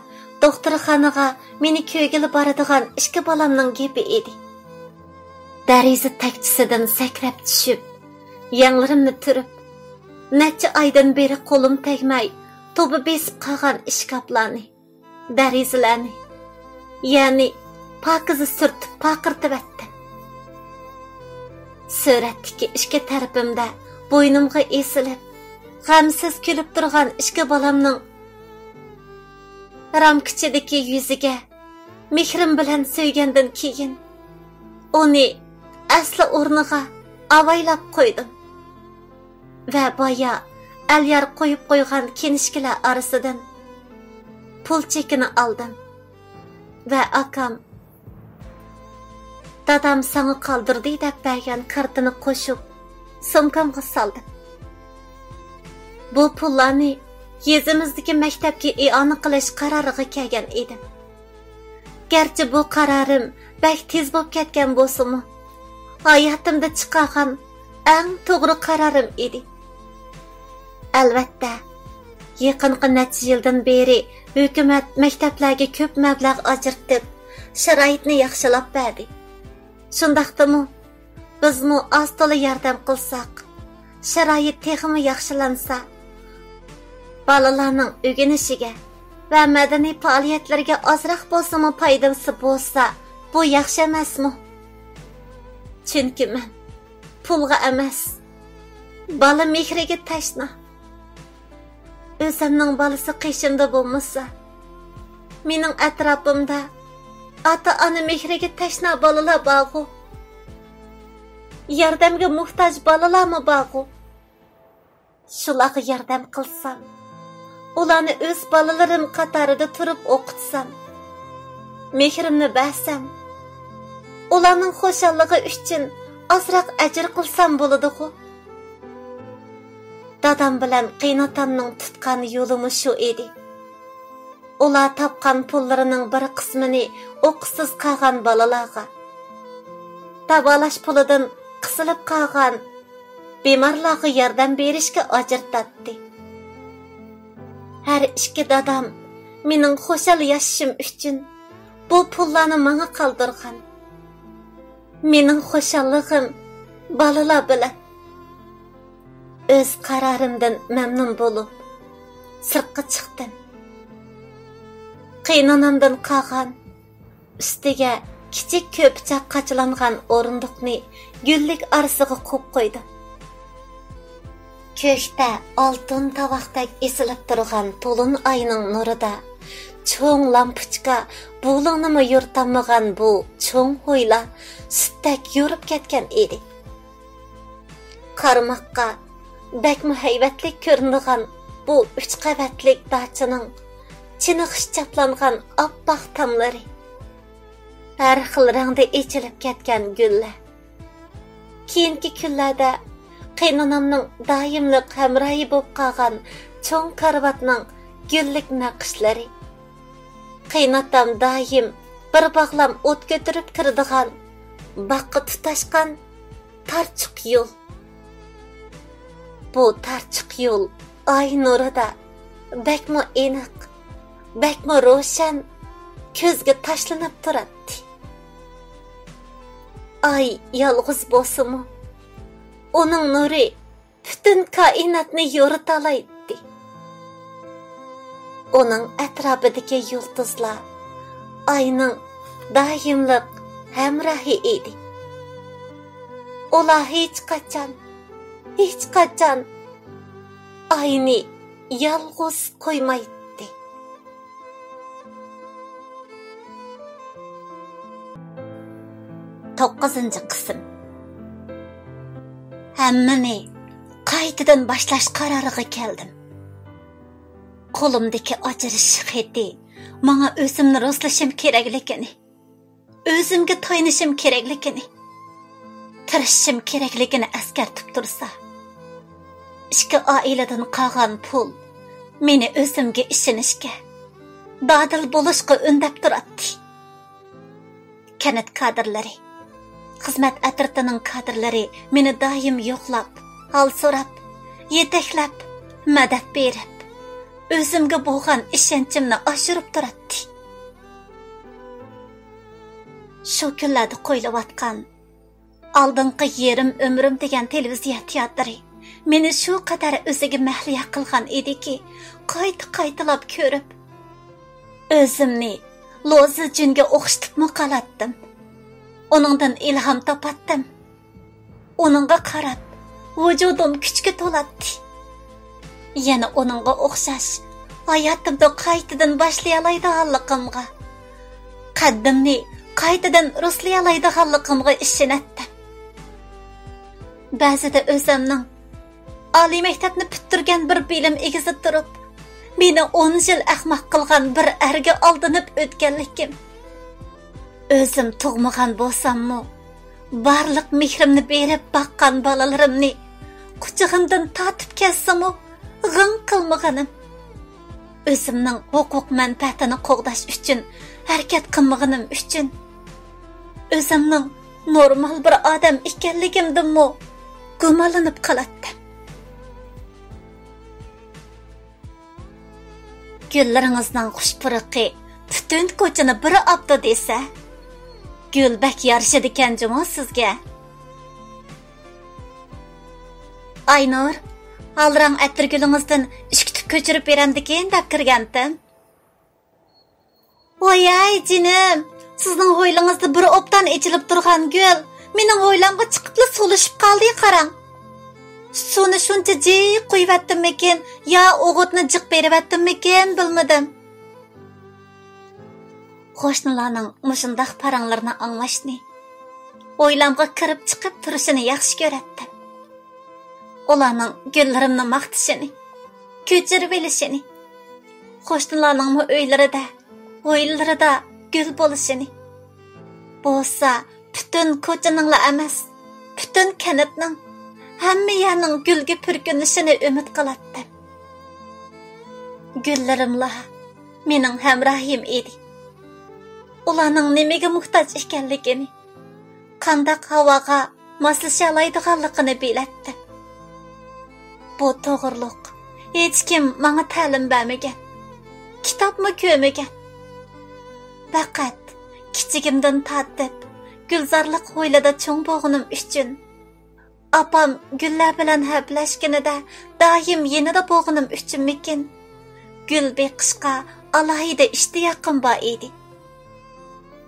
دوختۇرخانىغا مېنى كۆرگىلى بارىدىغان ئىككى بالامنىڭ گېپى ئىدى. دېرىزە تەكچىسىدىن سەكرەپ چۈشۈپ، يەڭلىرىمنى تۈرۈپ، نەچچە ئايدىن بېرى قولۇم تەگمەي، توپا بېسىپ قالغان ئىشكاپلارنى، دېرىزىلەرنى، يەنى پاكىزە سۈرتۈپ پارقىرىتىۋەتتىم. سۈرەتتىكى ئىككى تەرىپىمدە بوينۇمغا ئېسىلىپ، غەمسىز كۈلۈپ تۇرغان ئىككى بالامنىڭ رامكىچىدىكى يۈزىگە مېھرىم بىلەن سۆيگەندىن كېيىن، ئۇنى ئەسلى ئورنىغا ئاۋايلاپ قويدۇم. ۋە بايا ئەليار قويۇپ قويغان كىنىشكىلەر ئارىسىدىن پۇل چېكىنى ئالدىم ۋە ئاكام دادام ساڭا قالدۇردى دەپ بەرگەن كارتىنى قوشۇپ سومكامغا سالدىم. بۇ پۇللارنى يېزىمىزدىكى مەكتەپكە ئىئانە قىلىش قارارىغا كەلگەن ئىدىم. گەرچە بۇ قارارىم بەك تېز بولۇپ كەتكەن بولسىمۇ، ھاياتىمدا چىقارغان ئەڭ توغرا قارارىم ئىدى. ئەلۋەتتە، يېقىنقى نەچچە يىلدىن بېرى ھۆكۈمەت مەكتەپلەرگە كۆپ مەبلەغ ئاجرىتىپ، شارائىتنى ياخشىلاپ بەردى. شۇنداقتىمۇ، بىزمۇ ئاز-تولا ياردەم قىلساق، شارائىت تېخىمۇ ياخشىلانسا، بالىلارنىڭ ئۆگىنىشىگە ۋە مەدەنىي پائالىيەتلىرىگە ئازراق بولسىمۇ پايدىسى بولسا، بۇ ياخشى ئەمەسمۇ؟ چۈنكى مەن پۇلغا ئەمەس، بالا مېھرىگە تەشنا. ئۆزۈمنىڭ بالىسى قېشىمدا بولمىسا، مېنىڭ ئەتراپىمدا ئاتا-ئانا مېھرىگە تەشنا بالىلار بارغۇ؟ ياردەمگە موھتاج بالىلارمۇ بارغۇ؟ شۇلارغا ياردەم قىلسام، ئۇلارنى ئۆز بالىلىرىم قاتارىدا تۇرۇپ ئوقۇتسام، مېھرىمنى بەرسەم، ئۇلارنىڭ خۇشاللىقى ئۈچۈن ئازراق ئەجىر قىلسام بولىدىغۇ؟ دادام بىلەن قېيىنئاتامنىڭ تۇتقان يولىمۇ شۇ ئىدى. ئۇلار تاپقان پۇللىرىنىڭ بىر قىسمىنى ئوقۇشسىز قالغان بالىلارغا، داۋالاش پۇلىدىن قىسىلىپ قالغان بىمارلارغا ياردەم بېرىشكە ئاجرىتاتتى. ھەر ئىككى دادام مېنىڭ خۇشال ياشىشىم ئۈچۈن بۇ پۇللارنى ماڭا قالدۇرغان. مېنىڭ خۇشاللىقىم بالىلار بىلەن. ئۆز قارارىمدىن مەمنۇن بولۇپ، سىرتقا چىقتىم. قېيىنئانامدىن قالغان، ئۈستىگە كىچىك كۆپىچە قاچىلانغان ئورۇندۇقنى گۈللۈك ئارىسىغا قويۇپ قويدۇم. كۆكتە ئالتۇن تاۋاقتەك ئېسىلىپ تۇرغان تولۇن ئاينىڭ نۇرىدا چوڭ لامپۇچكا بۇلۇڭنىمۇ يورۇتالمىغان بۇ چوڭ ھويلا سۈتتەك يورۇپ كەتكەن ئىدى. قارىماققا بەكمۇ ھەيۋەتلىك كۆرۈنىدىغان بۇ ئۈچ قەۋەتلىك داچىنىڭ چېنىقىش چاپلانغان ئاپئاق تاملىرى، ھەر خىل رەڭدە ئېچىلىپ كەتكەن گۈللەر، كېيىنكى كۈنلەردە قېيىنئانامنىڭ دائىملىق ھەمراھى بولۇپ قالغان چوڭ كارىۋاتنىڭ گۈللۈك نەقىشلىرى، قېيىنئاتام دائىم بىر باغلام ئوت كۆتۈرۈپ كىرىدىغان باغقا تۇتاشقان تارچۇق يول. بۇ تارچۇق يول ئاي نۇرىدا بەكمۇ ئېنىق، بەكمۇ روشەن كۆزگە تاشلىنىپ تۇراتتى. ئاي يالغۇز بولسىمۇ، ئۇنىڭ نۇرى پۈتۈن كائىناتنى يورۇتالايتتى. ئۇنىڭ ئەتراپىدىكى يۇلتۇزلار ئاينىڭ دائىملىق ھەمراھى ئىدى. ئۇلار ھېچقاچان، ھېچقاچان ئاينى يالغۇز قويمايتتى. توققۇزىنچى قىسىم. ھەممىنى قايتىدىن باشلاش قارارىغا كەلدىم. قولۇمدىكى ئاجرىشىش خېتى ماڭا ئۆزۈمنى رۇسلىشىم كېرەكلىكىنى، ئۆزۈمگە تايىنىشىم كېرەكلىكىنى، تىرىشىشىم كېرەكلىكىنى ئەسكەرتىپ تۇرسا، ئىككى ئائىلىدىن قالغان پۇل مېنى ئۆزۈمگە ئىشىنىشكە، دادىل بولۇشقا ئۈندەپ تۇراتتى. كەنت كادىرلىرى، خىزمەت ئەترىتىنىڭ كادىرلىرى مېنى دائىم يوقلاپ، ھال سوراپ، يېتەكلەپ، مەدەت بېرىپ، ئۆزۈمگە بولغان ئىشەنچىمنى ئاشۇرۇپ تۇراتتى. شۇ كۈنلەردە قويۇلۇۋاتقان ئالدىنقى يېرىم ئۆمرۈم دېگەن تېلېۋىزىيە تىياتىرى مېنى شۇ قەدەر ئۆزىگە مەھلىيا قىلغان ئىدىكى، قايتا-قايتىلاپ كۆرۈپ، ئۆزۈمنى لو زىجۈنگە ئوخشىتىپمۇ قالاتتىم. ئۇنىڭدىن ئىلھام تاپاتتىم. ئۇنىڭغا قاراپ، ۋۇجۇدۇم كۈچكە تولاتتى. يەنە ئۇنىڭغا ئوخشاش ھاياتىمنى قايتىدىن باشلىيالايدىغانلىقىمغا، قەددىمنى قايتىدىن رۇسلىيالايدىغانلىقىمغا ئىشىنەتتىم. بەزىدە ئۆزۈمنىڭ ئالىي مەكتەپنى پۈتتۈرگەن بىر بىلىم ئىگىسى تۇرۇپ، مېنى ئون يىل ئەخمەق قىلغان بىر ئەرگە ئالدىنىپ ئۆتكەنلىكىم، ئۆزۈم تۇغمىغان بولساممۇ، بارلىق مېھرىمنى بېرىپ باققان بالىلىرىمنى قۇچىقىمدىن تارتىپ كەتسىمۇ، غىڭ قىلمىغىنىم، ئۆزۈمنىڭ ھوقۇق مەنپەئەتىنى قوغداش ئۈچۈن ھەرىكەت قىلمىغىنىم ئۈچۈن، ئۆزۈمنىڭ نورمال بىر ئادەم ئىكەنلىكىمدىنمۇ گۇمانلىنىپ قالاتتىم. گۈللىرىڭىزنىڭ خۇش پۇرىقى پۈتۈن كوچىنى بىر ئاپتۇ دېسە، گۈل بەك يارىشىدىكەن جۇمۇ سىزگە. ئاينۇر، ھالراڭ ئەتىرگۈلىڭىزدىن ئۈچ تۈپ كۆچۈرۈپ بېرەمدىكىن دەپ كىرگەنتىم. ۋاياي جېنىم، سىزنىڭ ھويلىڭىزدا بىر ئوبدان ئېچىلىپ تۇرغان گۈل مېنىڭ ھويلامغا چىقىپلا سولىشىپ قالدى قاراڭ. سۇنى شۇنچە جىق قۇيۇۋەتتىممىكىن يا ئوغۇتنى جىق بېرىۋەتتىممىكىن بىلمىدىم. قوشنىلارنىڭ مۇشۇنداق پاراڭلىرىنى ئاڭلاشنى، ھويلامغا كىرىپ چىقىپ تۇرۇشىنى ياخشى كۆرەتتىم. ئۇلارنىڭ گۈللىرىمنى ماختىشىنى، كۆچۈرۈۋېلىشىنى، قوشنىلارنىڭمۇ ئۆيلىرىدە، ھويلىلىرىدا گۈل بولۇشىنى، بولسا پۈتۈن كوچىنىڭلا ئەمەس، پۈتۈن كەنتنىڭ، ھەممە يەرنىڭ گۈلگە پۈركىنىشىنى ئۈمىد قىلاتتىم. گۈللىرىملا مېنىڭ ھەمراھىم ئىدى. ئۇلارنىڭ نېمىگە موھتاج ئىكەنلىكىنى، قانداق ھاۋاغا ماسلىشالايدىغانلىقىنى بىلەتتىم. بۇ توغرۇلۇق ھېچكىم ماڭا تەلىم بەرمىگەن، كىتابمۇ كۆرمىگەن. پەقەت كىچىكىمدىن تارتىپ گۈلزارلىق ھويلىدا چوڭ بولغىنىم ئۈچۈن، ئاپام گۈللەر بىلەن ھەپىلەشكىنىدە دائىم يېنىدا بولغىنىم ئۈچۈنمىكىن، گۈل بېقىشقا ئالاھىدە ئىشتىياقىم بار ئىدى.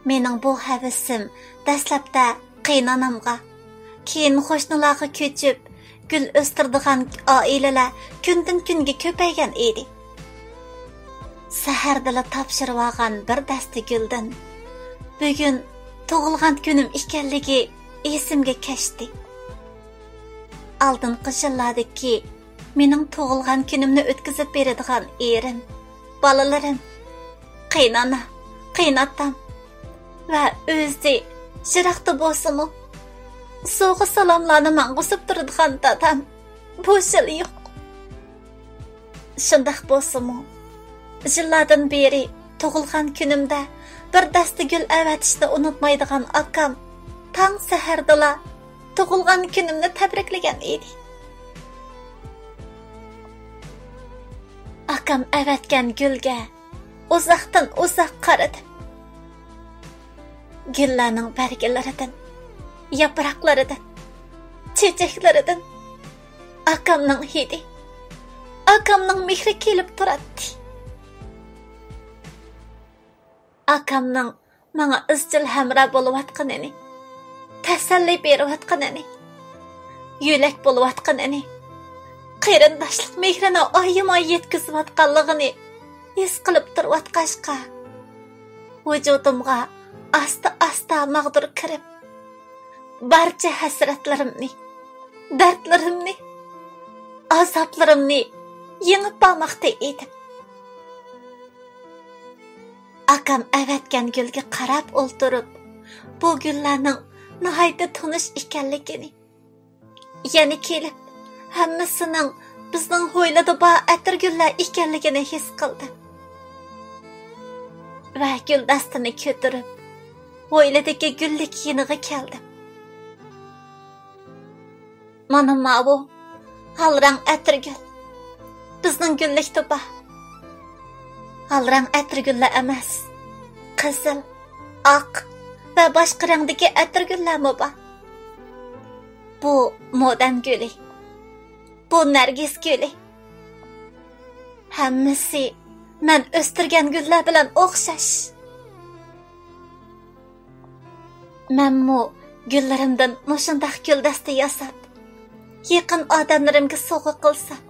مېنىڭ بۇ ھەۋىسىم دەسلەپتە قېيىنئانامغا، كېيىن قوشنىلارغا كۆچۈپ، گۈل ئۆستۈرىدىغان ئائىلىلەر كۈندىن-كۈنگە كۆپەيگەن ئىدى. سەھەردىلا تاپشۇرۇۋالغان بىر دەستە گۈلدىن بۈگۈن تۇغۇلغان كۈنۈم ئىكەنلىكى ئېسىمگە كەچتى. ئالدىنقى يىللاردىكى مېنىڭ تۇغۇلغان كۈنۈمنى ئۆتكۈزۈپ بېرىدىغان ئېرىم، بالىلىرىم، قېيىنئانا، قېيىنئاتام ۋە ئۆزى يىراقتا بولسىمۇ، سوۋغا سالاملارنى ماڭغۇزۇپ تۇرىدىغان دادام بۇ يىل يوق. شۇنداق بولسىمۇ، يىللاردىن بېرى تۇغۇلغان كۈنۈمدە بىر دەستە گۈل ئەۋەتىشنى ئۇنتۇمايدىغان ئاكام تاڭ سەھەردىلا تۇغۇلغان كۈنۈمنى تەبرىكلىگەن ئىدى. ئاكام ئەۋەتكەن گۈلگە ئۇزاقتىن ئۇزاق قارىدىم. گۈللەرنىڭ بەرگلىرىدىن، ياپراقلىرىدىن، چېچەكلىرىدىن ئاكامنىڭ ھىدى، ئاكامنىڭ مېھرى كېلىپ تۇراتتى. ئاكامنىڭ ماڭا ئىزچىل ھەمراھ بولۇۋاتقىنىنى، تەسەللى بېرىۋاتقىنىنى، يۆلەك بولۇۋاتقىنىنى، قېرىنداشلىق مېھرىنى ئايىماي يەتكۈزۈۋاتقانلىقىنى ھېس قىلىپ تۇرۇۋاتقاچقا، ۋۇجۇدۇمغا ئاستا-ئاستا ماغدۇر كىرىپ، بارچە ھەسرەتلىرىمنى، دەردلىرىمنى، ئازابلىرىمنى يېڭىپ بارماقتا ئىدىم. ئاكام ئەۋەتكەن گۈلگە قاراپ ئولتۇرۇپ، بۇ گۈللەرنىڭ ناھايىتى تونۇش ئىكەنلىكىنى، يەنە كېلىپ، ھەممىسىنىڭ بىزنىڭ ھويلىدا بار ئەتىرگۈللەر ئىكەنلىكىنى ھېس قىلدىم. ۋە گۈلدەستىنى كۆتۈرۈپ، ھويلىدىكى گۈللۈك يېنىغا كەلدىم. مانا ماۋۇ ھالراڭ ئەتىرگۈل. بىزنىڭ گۈللۈكتە بار. ھالراڭ ئەتىرگۈللا ئەمەس، قىزىل، ئاق ۋە باشقا رەڭدىكى ئەتىرگۈللەرمۇ بار. بۇ مودەن گۈلى. بۇ نەرگىس گۈلى. ھەممىسى مەن ئۆستۈرگەن گۈللەر بىلەن ئوخشاش. مەنمۇ گۈللىرىمدىن مۇشۇنداق گۈلدەستە ياساپ، يېقىن ئادەملىرىمگە سوۋغا قىلسام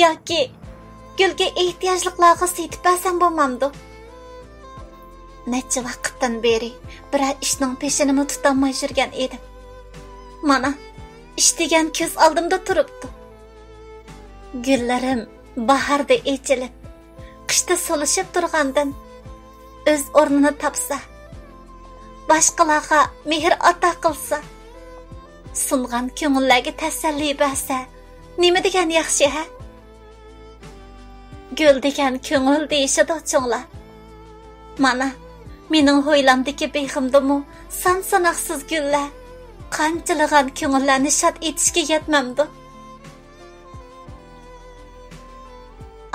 ياكى گۈلگە ئېھتىياجلىقلارغا سېتىپ بەرسەم بولمامدۇ؟ نەچچە ۋاقىتتىن بېرى بىرەر ئىشنىڭ پېشىنىمۇ تۇتالماي يۈرگەن ئىدىم. مانا، ئىش دېگەن كۆز ئالدىمدا تۇرۇپتۇ. گۈللىرىم باھاردا ئېچىلىپ، قىشتا سولىشىپ تۇرغاندىن، ئۆز ئورنىنى تاپسا، باشقىلارغا مېھىر ئاتا قىلسا، سۇنغان كۆڭۈللەرگە تەسەللى بەرسە، نېمە دېگەن ياخشى، ھە؟ گۈل دېگەن كۆڭۈل دېيىشىدۇ چوڭلار. مانا، مېنىڭ ھويلامدىكى بېغىمدىمۇ سان-ساناقسىز گۈللەر قانچىلىغان كۆڭۈللەرنى شاد ئېتىشكە يەتمەمدۇ؟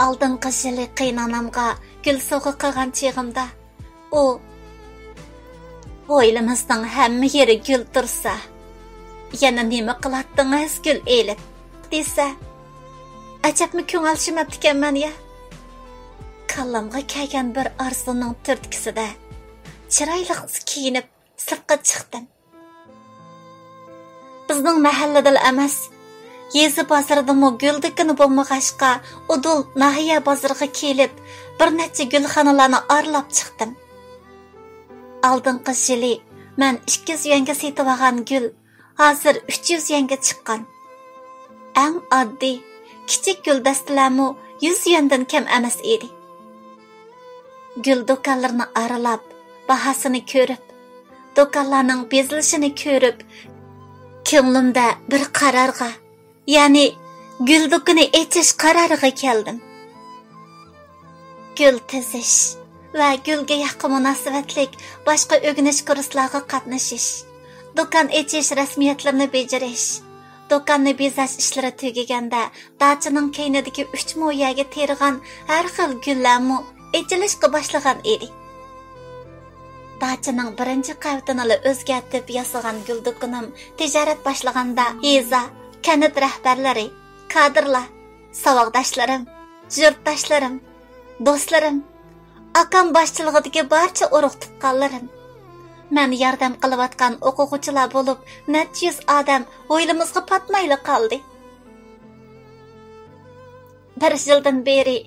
ئالدىنقى يىلى قېيىنئانامغا گۈل سوۋغا قىلغان چېغىمدا، ئۇ، «ھويلىمىزنىڭ ھەممە يېرى گۈل تۇرسا، يەنە نېمە قىلاتتىڭىز گۈل ئېلىپ؟» دېسە، ئەجەبمۇ كۆڭۈل ئالماپتىكەنمەن يا. كاللامغا كەلگەن بىر ئارزۇنىڭ تۈرتكىسىدە چىرايلىق كىيىنىپ سىرتقا چىقتىم. بىزنىڭ مەھەللىدىلا ئەمەس، يېزا بازىرىدىمۇ گۈل دۇكىنى بولمىغاچقا، ئۇدۇل ناھىيە بازىرىغا كېلىپ، بىر نەچچە گۈلخانىلارنى ئارىلاپ چىقتىم. ئالدىنقى يىلى مەن ئىككى يۈز يۈەنگە سېتىۋالغان گۈل ھازىر ئۈچ يۈز يۈەنگە چىققان. ئەڭ ئاددىي، كىچىك گۈلدەستىلەرمۇ يۈز يۈەندىن كەم ئەمەس ئىدى. گۈل دۇكانلىرىنى ئارىلاپ، باھاسىنى كۆرۈپ، دۇكانلارنىڭ بېزىلىشىنى كۆرۈپ، كۆڭلۈمدە بىر قارارغا، يەنى گۈل دۇكىنى ئېچىش قارارىغا كەلدىم. گۈل تىزىش ۋە گۈل گىياھقا مۇناسىۋەتلىك باشقا ئۆگىنىش كۇرسلارغا قاتنىشىش، دۇكان ئېچىش رەسمىيەتلىرىنى بېجىرىش، دۇكاننى بېزەش ئىشلىرى تۈگىگەندە، داچىنىڭ كەينىدىكى ئۈچ مو يەرگە تېرىغان ھەر خىل گۈللەرمۇ ئېچىلىشقا باشلىغان ئىدى. داچىنىڭ بىرىنچى قەۋىتىنىلا ئۆزگەرتىپ ياسىغان گۈل دۇكىنىم تىجارەت باشلىغاندا، يېزا، كەنت رەھبەرلىرى، كادىرلار، ساۋاقداشلىرىم، يۇرتداشلىرىم، دوستلىرىم، ئاكام باشچىلىقىدىكى بارچە ئۇرۇق-تۇغقانلىرىم، مەن ياردەم قىلىۋاتقان ئوقۇغۇچىلار بولۇپ نەچچە يۈز ئادەم ھويلىمىزغا پاتمايلا قالدى. بىر يىلدىن بېرى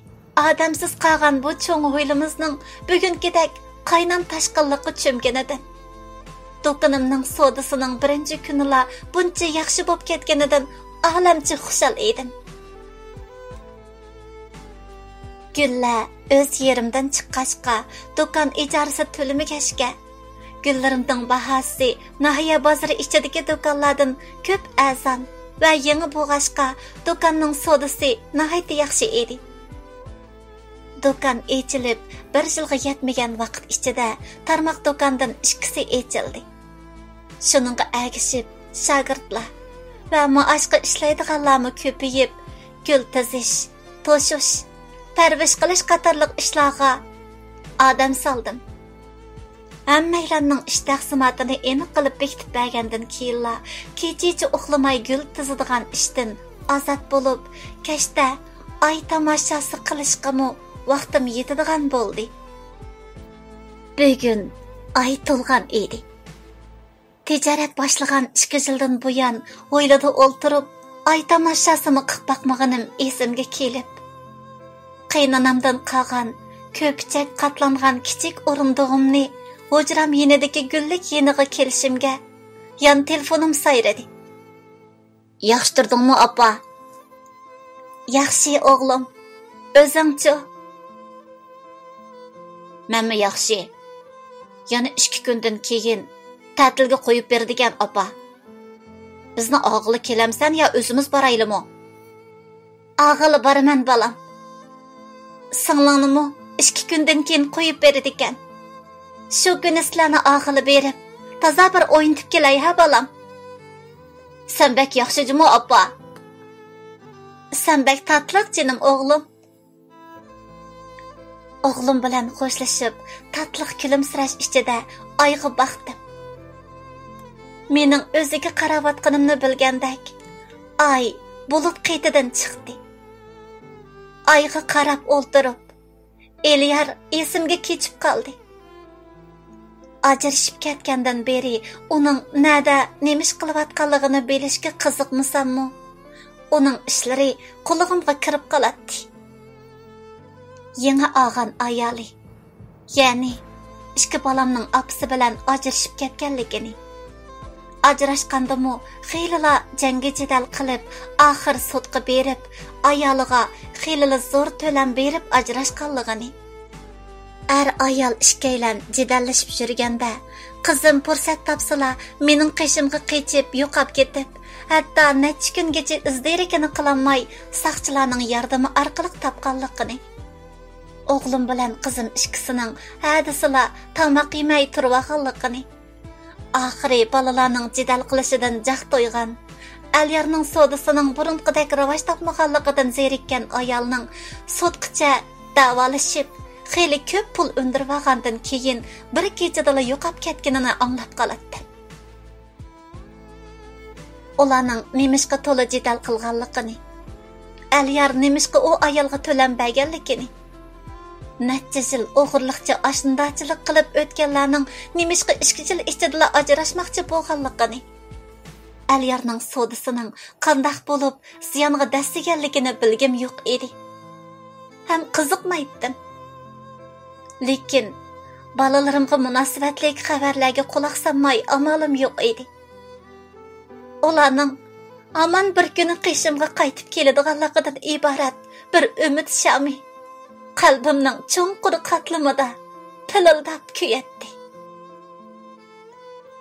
ئادەمسىز قالغان بۇ چوڭ ھويلىمىزنىڭ بۈگۈنكىدەك قاينام تاشقىنلىققا چۆمگىنىدىن، دۇكىنىمنىڭ سودىسىنىڭ بىرىنچى كۈنىلا بۇنچە ياخشى بولۇپ كەتكىنىدىن ئالەمچە خۇشال ئىدىم. گۈللەر ئۆز يېرىمدىن چىققاچقا، دۇكان ئىجارىسى تۆلىمىگەچكە، گۈللىرىمنىڭ باھاسى ناھىيە بازىرى ئىچىدىكى دۇكانلاردىن كۆپ ئەرزان ۋە يېڭى بولغاچقا، دۇكاننىڭ سودىسى ناھايىتى ياخشى ئىدى. دۇكان ئېچىلىپ بىر يىلغا يەتمىگەن ۋاقىت ئىچىدە تارماق دۇكاندىن ئىككىسى ئېچىلدى. شۇنىڭغا ئەگىشىپ، شاگىرتلار ۋە مائاشقا ئىشلەيدىغانلارمۇ كۆپىيىپ، گۈل تىزىش، توشۇش، پەرۋىش قىلىش قاتارلىق ئىشلارغا ئادەم سالدىم. ھەممەيلەننىڭ ئىش تەقسىماتىنى ئېنىق قىلىپ بېكىتىپ بەرگەندىن كېيىنلا، كېچىچە ئۇخلىماي گۈل تىزىدىغان ئىشتىن ئازاد بولۇپ، كەچتە ئاي تاماشاسى قىلىشقىمۇ ۋاقتىم يېتىدىغان بولدى. بۈگۈن ئاي تولغان ئىدى. تىجارەت باشلىغان ئىككى يىلدىن بۇيان ھويلىدا ئولتۇرۇپ، ئاي تاماشاسىمۇ قىلىپ باقمىغىنىم ئېسىمگە كېلىپ، قېيىنئانامدىن قالغان كۆپۈچەك قاتلانغان كىچىك ئورۇندۇغۇمنى ھۇجرام يېنىدىكى گۈللۈك يېنىغا كېلىشىمگە يان تېلېفونۇم سايرىدى. ياخشى تۇردۇڭمۇ، ئاپا؟ ياخشى، ئوغلۇم. ئۆزۈڭچۇ؟ مەنمۇ ياخشى. يەنە ئىككى كۈندىن كېيىن تەتىلگە قويۇپ بېرىدىكەن، ئاپا. بىزنى ئالغىلى كېلەمسەن يا ئۆزىمىز بارايلىمۇ؟ ئالغىلى بارىمەن، بالام. سىڭلىڭنىمۇ ئىككى كۈندىن كېيىن قويۇپ بېرىدىكەن. شۇ كۈنى سىلەرنى ئالغىلى بېرىپ، تازا بىر ئوينىتىپ كېلەي ھە، بالام. سەن بەك ياخشى جۇمۇ، ئاپا. سەن بەك تاتلىق، جېنىم ئوغلۇم. ئوغلۇم بىلەن خوشلىشىپ، تاتلىق كۈلۈمسىرەش ئىچىدە ئايغا باقتىم. مېنىڭ ئۆزىگە قاراۋاتقىنىمنى بىلگەندەك، ئاي بۇلۇت قېتىدىن چىقتى. ئايغا قاراپ ئولتۇرۇپ، ئېلىيار ئېسىمگە كېچىپ قالدى. ئاجرىشىپ كەتكەندىن بېرى ئۇنىڭ نەدە، نېمە ئىش قىلىۋاتقانلىقىنى بىلىشكە قىزىقمىساممۇ، ئۇنىڭ ئىشلىرى قۇلىقىمغا كىرىپ قالاتتى. يېڭى ئالغان ئايالى، يەنى ئىككى بالامنىڭ ئاپىسى بىلەن ئاجرىشىپ كەتكەنلىكىنى، ئاجراشقاندىمۇ خېلىلا جەڭگى جېدەل قىلىپ، ئاخىر سوتقا بېرىپ، ئايالىغا خېلىلا زور تۆلەم بېرىپ ئاجراشقانلىقىنى. ئەر-ئايال ئىككىيلەن جېدەللىشىپ يۈرگەندە، قىزىم پۇرسەت تاپسىلا مېنىڭ قېشىمغا قېچىپ يوقاپ كېتىپ، ھەتتا نەچچە كۈنگىچە ئىز-دېرىكىنى قىلالماي، ساقچىلارنىڭ ياردىمى ئارقىلىق تاپقانلىقىنى. ئوغلۇم بىلەن قىزىم ئىككىسىنىڭ ھەدىسىلا تاماق يېمەي تۇرۇۋالغانلىقىنى. ئاخىرى بالىلارنىڭ جېدەل قىلىشىدىن جاق تويغان، ئەليارنىڭ سودىسىنىڭ بۇرۇنقىدەك راۋاج تاپمىغانلىقىدىن زېرىككەن ئايالنىڭ سوتقىچە دەۋالىشىپ، خېلى كۆپ پۇل ئۈندۈرۈۋالغاندىن كېيىن، بىر كېچىدىلا يوقاپ كەتكىنىنى ئاڭلاپ قالاتتىم. ئۇلارنىڭ نېمىشقا تولا جېدەل قىلغانلىقىنى، ئەليار نېمىشقا ئۇ ئايالغا تۆلەم بەرگەنلىكىنى، نەچچە يىل ئوغرىلىقچە ئاشنىدارچىلىق قىلىپ ئۆتكەنلەرنىڭ نېمىشقا ئىككى يىل ئىچىدىلا ئاجراشماقچى بولغانلىقىنى، ئەليارنىڭ سودىسىنىڭ قانداق بولۇپ زىيانغا دەسسىگەنلىكىنى بىلگۈم يوق ئىدى. ھەم قىزىقمايتتىم. لېكىن بالىلىرىمغا مۇناسىۋەتلىك خەۋەرلەرگە قۇلاق سالماي ئامالىم يوق ئىدى. ئۇلارنىڭ ھامان بىر كۈنى قېشىمغا قايتىپ كېلىدىغانلىقىدىن ئىبارەت بىر ئۈمىد شامى قەلبىمنىڭ چوڭقۇر قاتلىمىدا پىلىلداپ كۆيەتتى.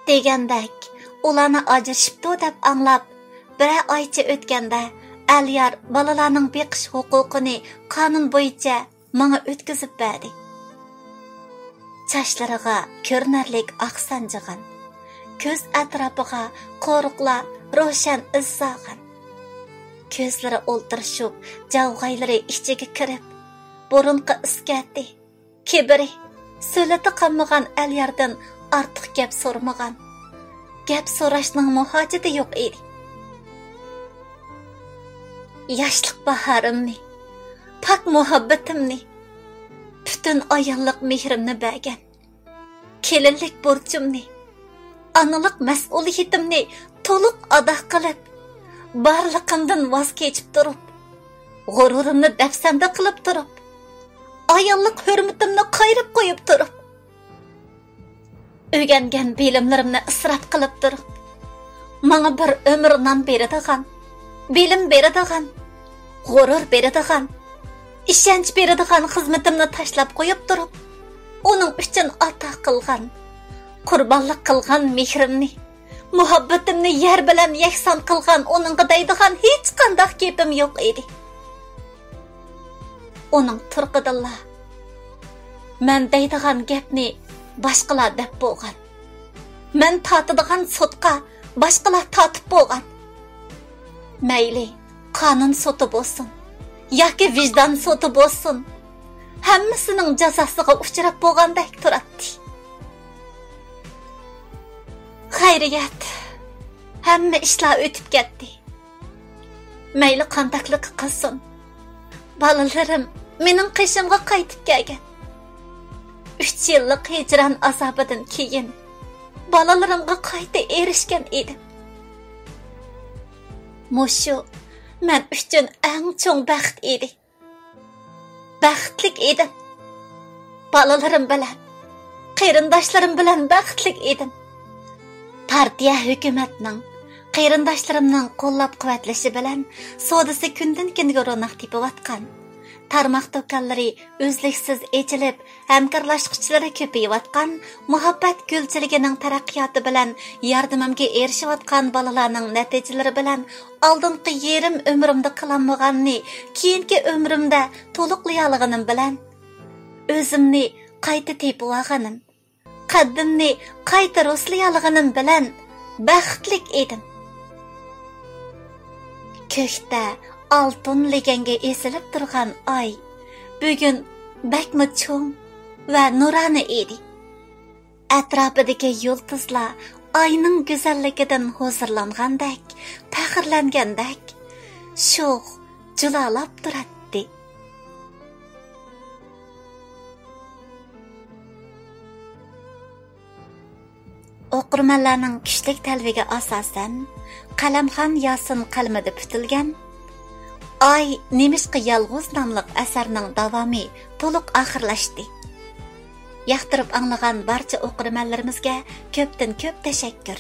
دېگەندەك، ئۇلارنى ئاجرىشىپتۇ دەپ ئاڭلاپ، بىرەر ئايچە ئۆتكەندە، ئەليار بالىلارنىڭ بېقىش ھوقۇقىنى قانۇن بويىچە ماڭا ئۆتكۈزۈپ بەردى. چاچلىرىغا كۆرۈنەرلىك ئاق سانجىغان، كۆز ئەتراپىغا قورۇقلار روشەن ئىز سالغان. كۆزلىرى ئولتۇرۇشۇپ، جاۋغايلىرى ئىچىگە كىرىپ، بۇرۇنقى ئىسكەتى، كىبىرى، سۆلىتى قانمىغان ئەلياردىن ئارتۇق گەپ سورىمىغان. گەپ سوراشنىڭمۇ ھاجىتى يوق ئىدى. ياشلىق باھارىمنى، پاك مۇھەببىتىمنى، پۈتۈن ئاياللىق مېھرىمنى بەرگەن. كېلىنلىك بۇرچۇمنى، ئانىلىق مەسئۇلىيىتىمنى تولۇق ئادا قىلىپ، بارلىقىمدىن ۋاز كېچىپ تۇرۇپ، غۇرۇرۇمنى دەپسەندە قىلىپ تۇرۇپ، ئاياللىق ھۆرمىتىمنى قايرىپ قويۇپ تۇرۇپ، ئۆگەنگەن بىلىملىرىمنى ئىسراپ قىلىپ تۇرۇپ، ماڭا بىر ئۆمۈر نان بېرىدىغان، بىلىم بېرىدىغان، غۇرۇر بېرىدىغان، ئىشەنچ بېرىدىغان خىزمىتىمنى تاشلاپ قويۇپ تۇرۇپ، ئۇنىڭ ئۈچۈن ئاتا قىلغان، قۇربانلىق قىلغان مېھرىمنى، مۇھەببىتىمنى يەر بىلەن يەكسان قىلغان ئۇنىڭغا دەيدىغان ھېچقانداق گېپىم يوق ئىدى. ئۇنىڭ تۇرقىدىنلا مەن دەيدىغان گەپنى باشقىلار دەپ بولغان. مەن تارتىدىغان سوتقا باشقىلار تارتىپ بولغان. مەيلى، قانۇن سوتى بولسۇن ياكى ۋىجدان سوتى بولسۇن، ھەممىسىنىڭ جازاسىغا ئۇچراپ بولغاندەك تۇراتتى. خەيرىيەت، ھەممە ئىشلار ئۆتۈپ كەتتى. مەيلى قانداقلىقى قىلسۇن، بالىلىرىم مېنىڭ قېشىمغا قايتىپ كەلگەن. ئۈچ يىللىق ھىجران ئازابىدىن كېيىن بالىلىرىمغا قايتا ئېرىشكەن ئىدىم. مۇشۇ مەن ئۈچۈن ئەڭ چوڭ بەخت ئىدى. بەختلىك ئىدىم. بالىلىرىم بىلەن، قېرىنداشلىرىم بىلەن بەختلىك ئىدىم. پارتىيە، ھۆكۈمەتنىڭ قېرىنداشلىرىمنىڭ قوللاپ-قۇۋۋەتلىشى بىلەن سودىسى كۈندىن-كۈنگە روناق تېپىۋاتقان، تارماق دۇكانلىرى ئۈزلۈكسىز ئېچىلىپ، ھەمكارلاشقۇچىلىرى كۆپىيىۋاتقان، مۇھەببەت گۈلچىلىكىنىڭ تەرەققىياتى بىلەن ياردىمىمگە ئېرىشىۋاتقان بالىلارنىڭ نەتىجىلىرى بىلەن ئالدىنقى يېرىم ئۆمرۈمدە قىلالمىغاننى كېيىنكى ئۆمرۈمدە تولۇقلىيالىغىنىم بىلەن، ئۆزۈمنى قايتا تېپىۋالغىنىم، قەددىمنى قايتا رۇسلىيالىغىنىم بىلەن بەختلىك ئىدىم. كۆكتە ئالتۇن لېگەنگە ئېسىلىپ تۇرغان ئاي بۈگۈن بەكمۇ چوڭ ۋە نۇرانە ئىدى. ئەتراپىدىكى يۇلتۇزلار ئاينىڭ گۈزەللىكىدىن ھۇزۇرلانغاندەك، پەخىرلەنگەندەك شوخ جۇلالاپ تۇراتتى. ئوقۇرمەنلەرنىڭ كۈچلۈك تەلىپىگە ئاساسەن، قەلەمخان ياسىن قەلىمىدە پۈتۈلگەن ئاي نېمىشقا يالغۇز ناملىق ئەسەرنىڭ داۋامى تولۇق ئاخىرلاشتى. ياقتۇرۇپ ئاڭلىغان بارچە ئوقۇرمەنلىرىمىزگە كۆپتىن كۆپ تەشەككۈر.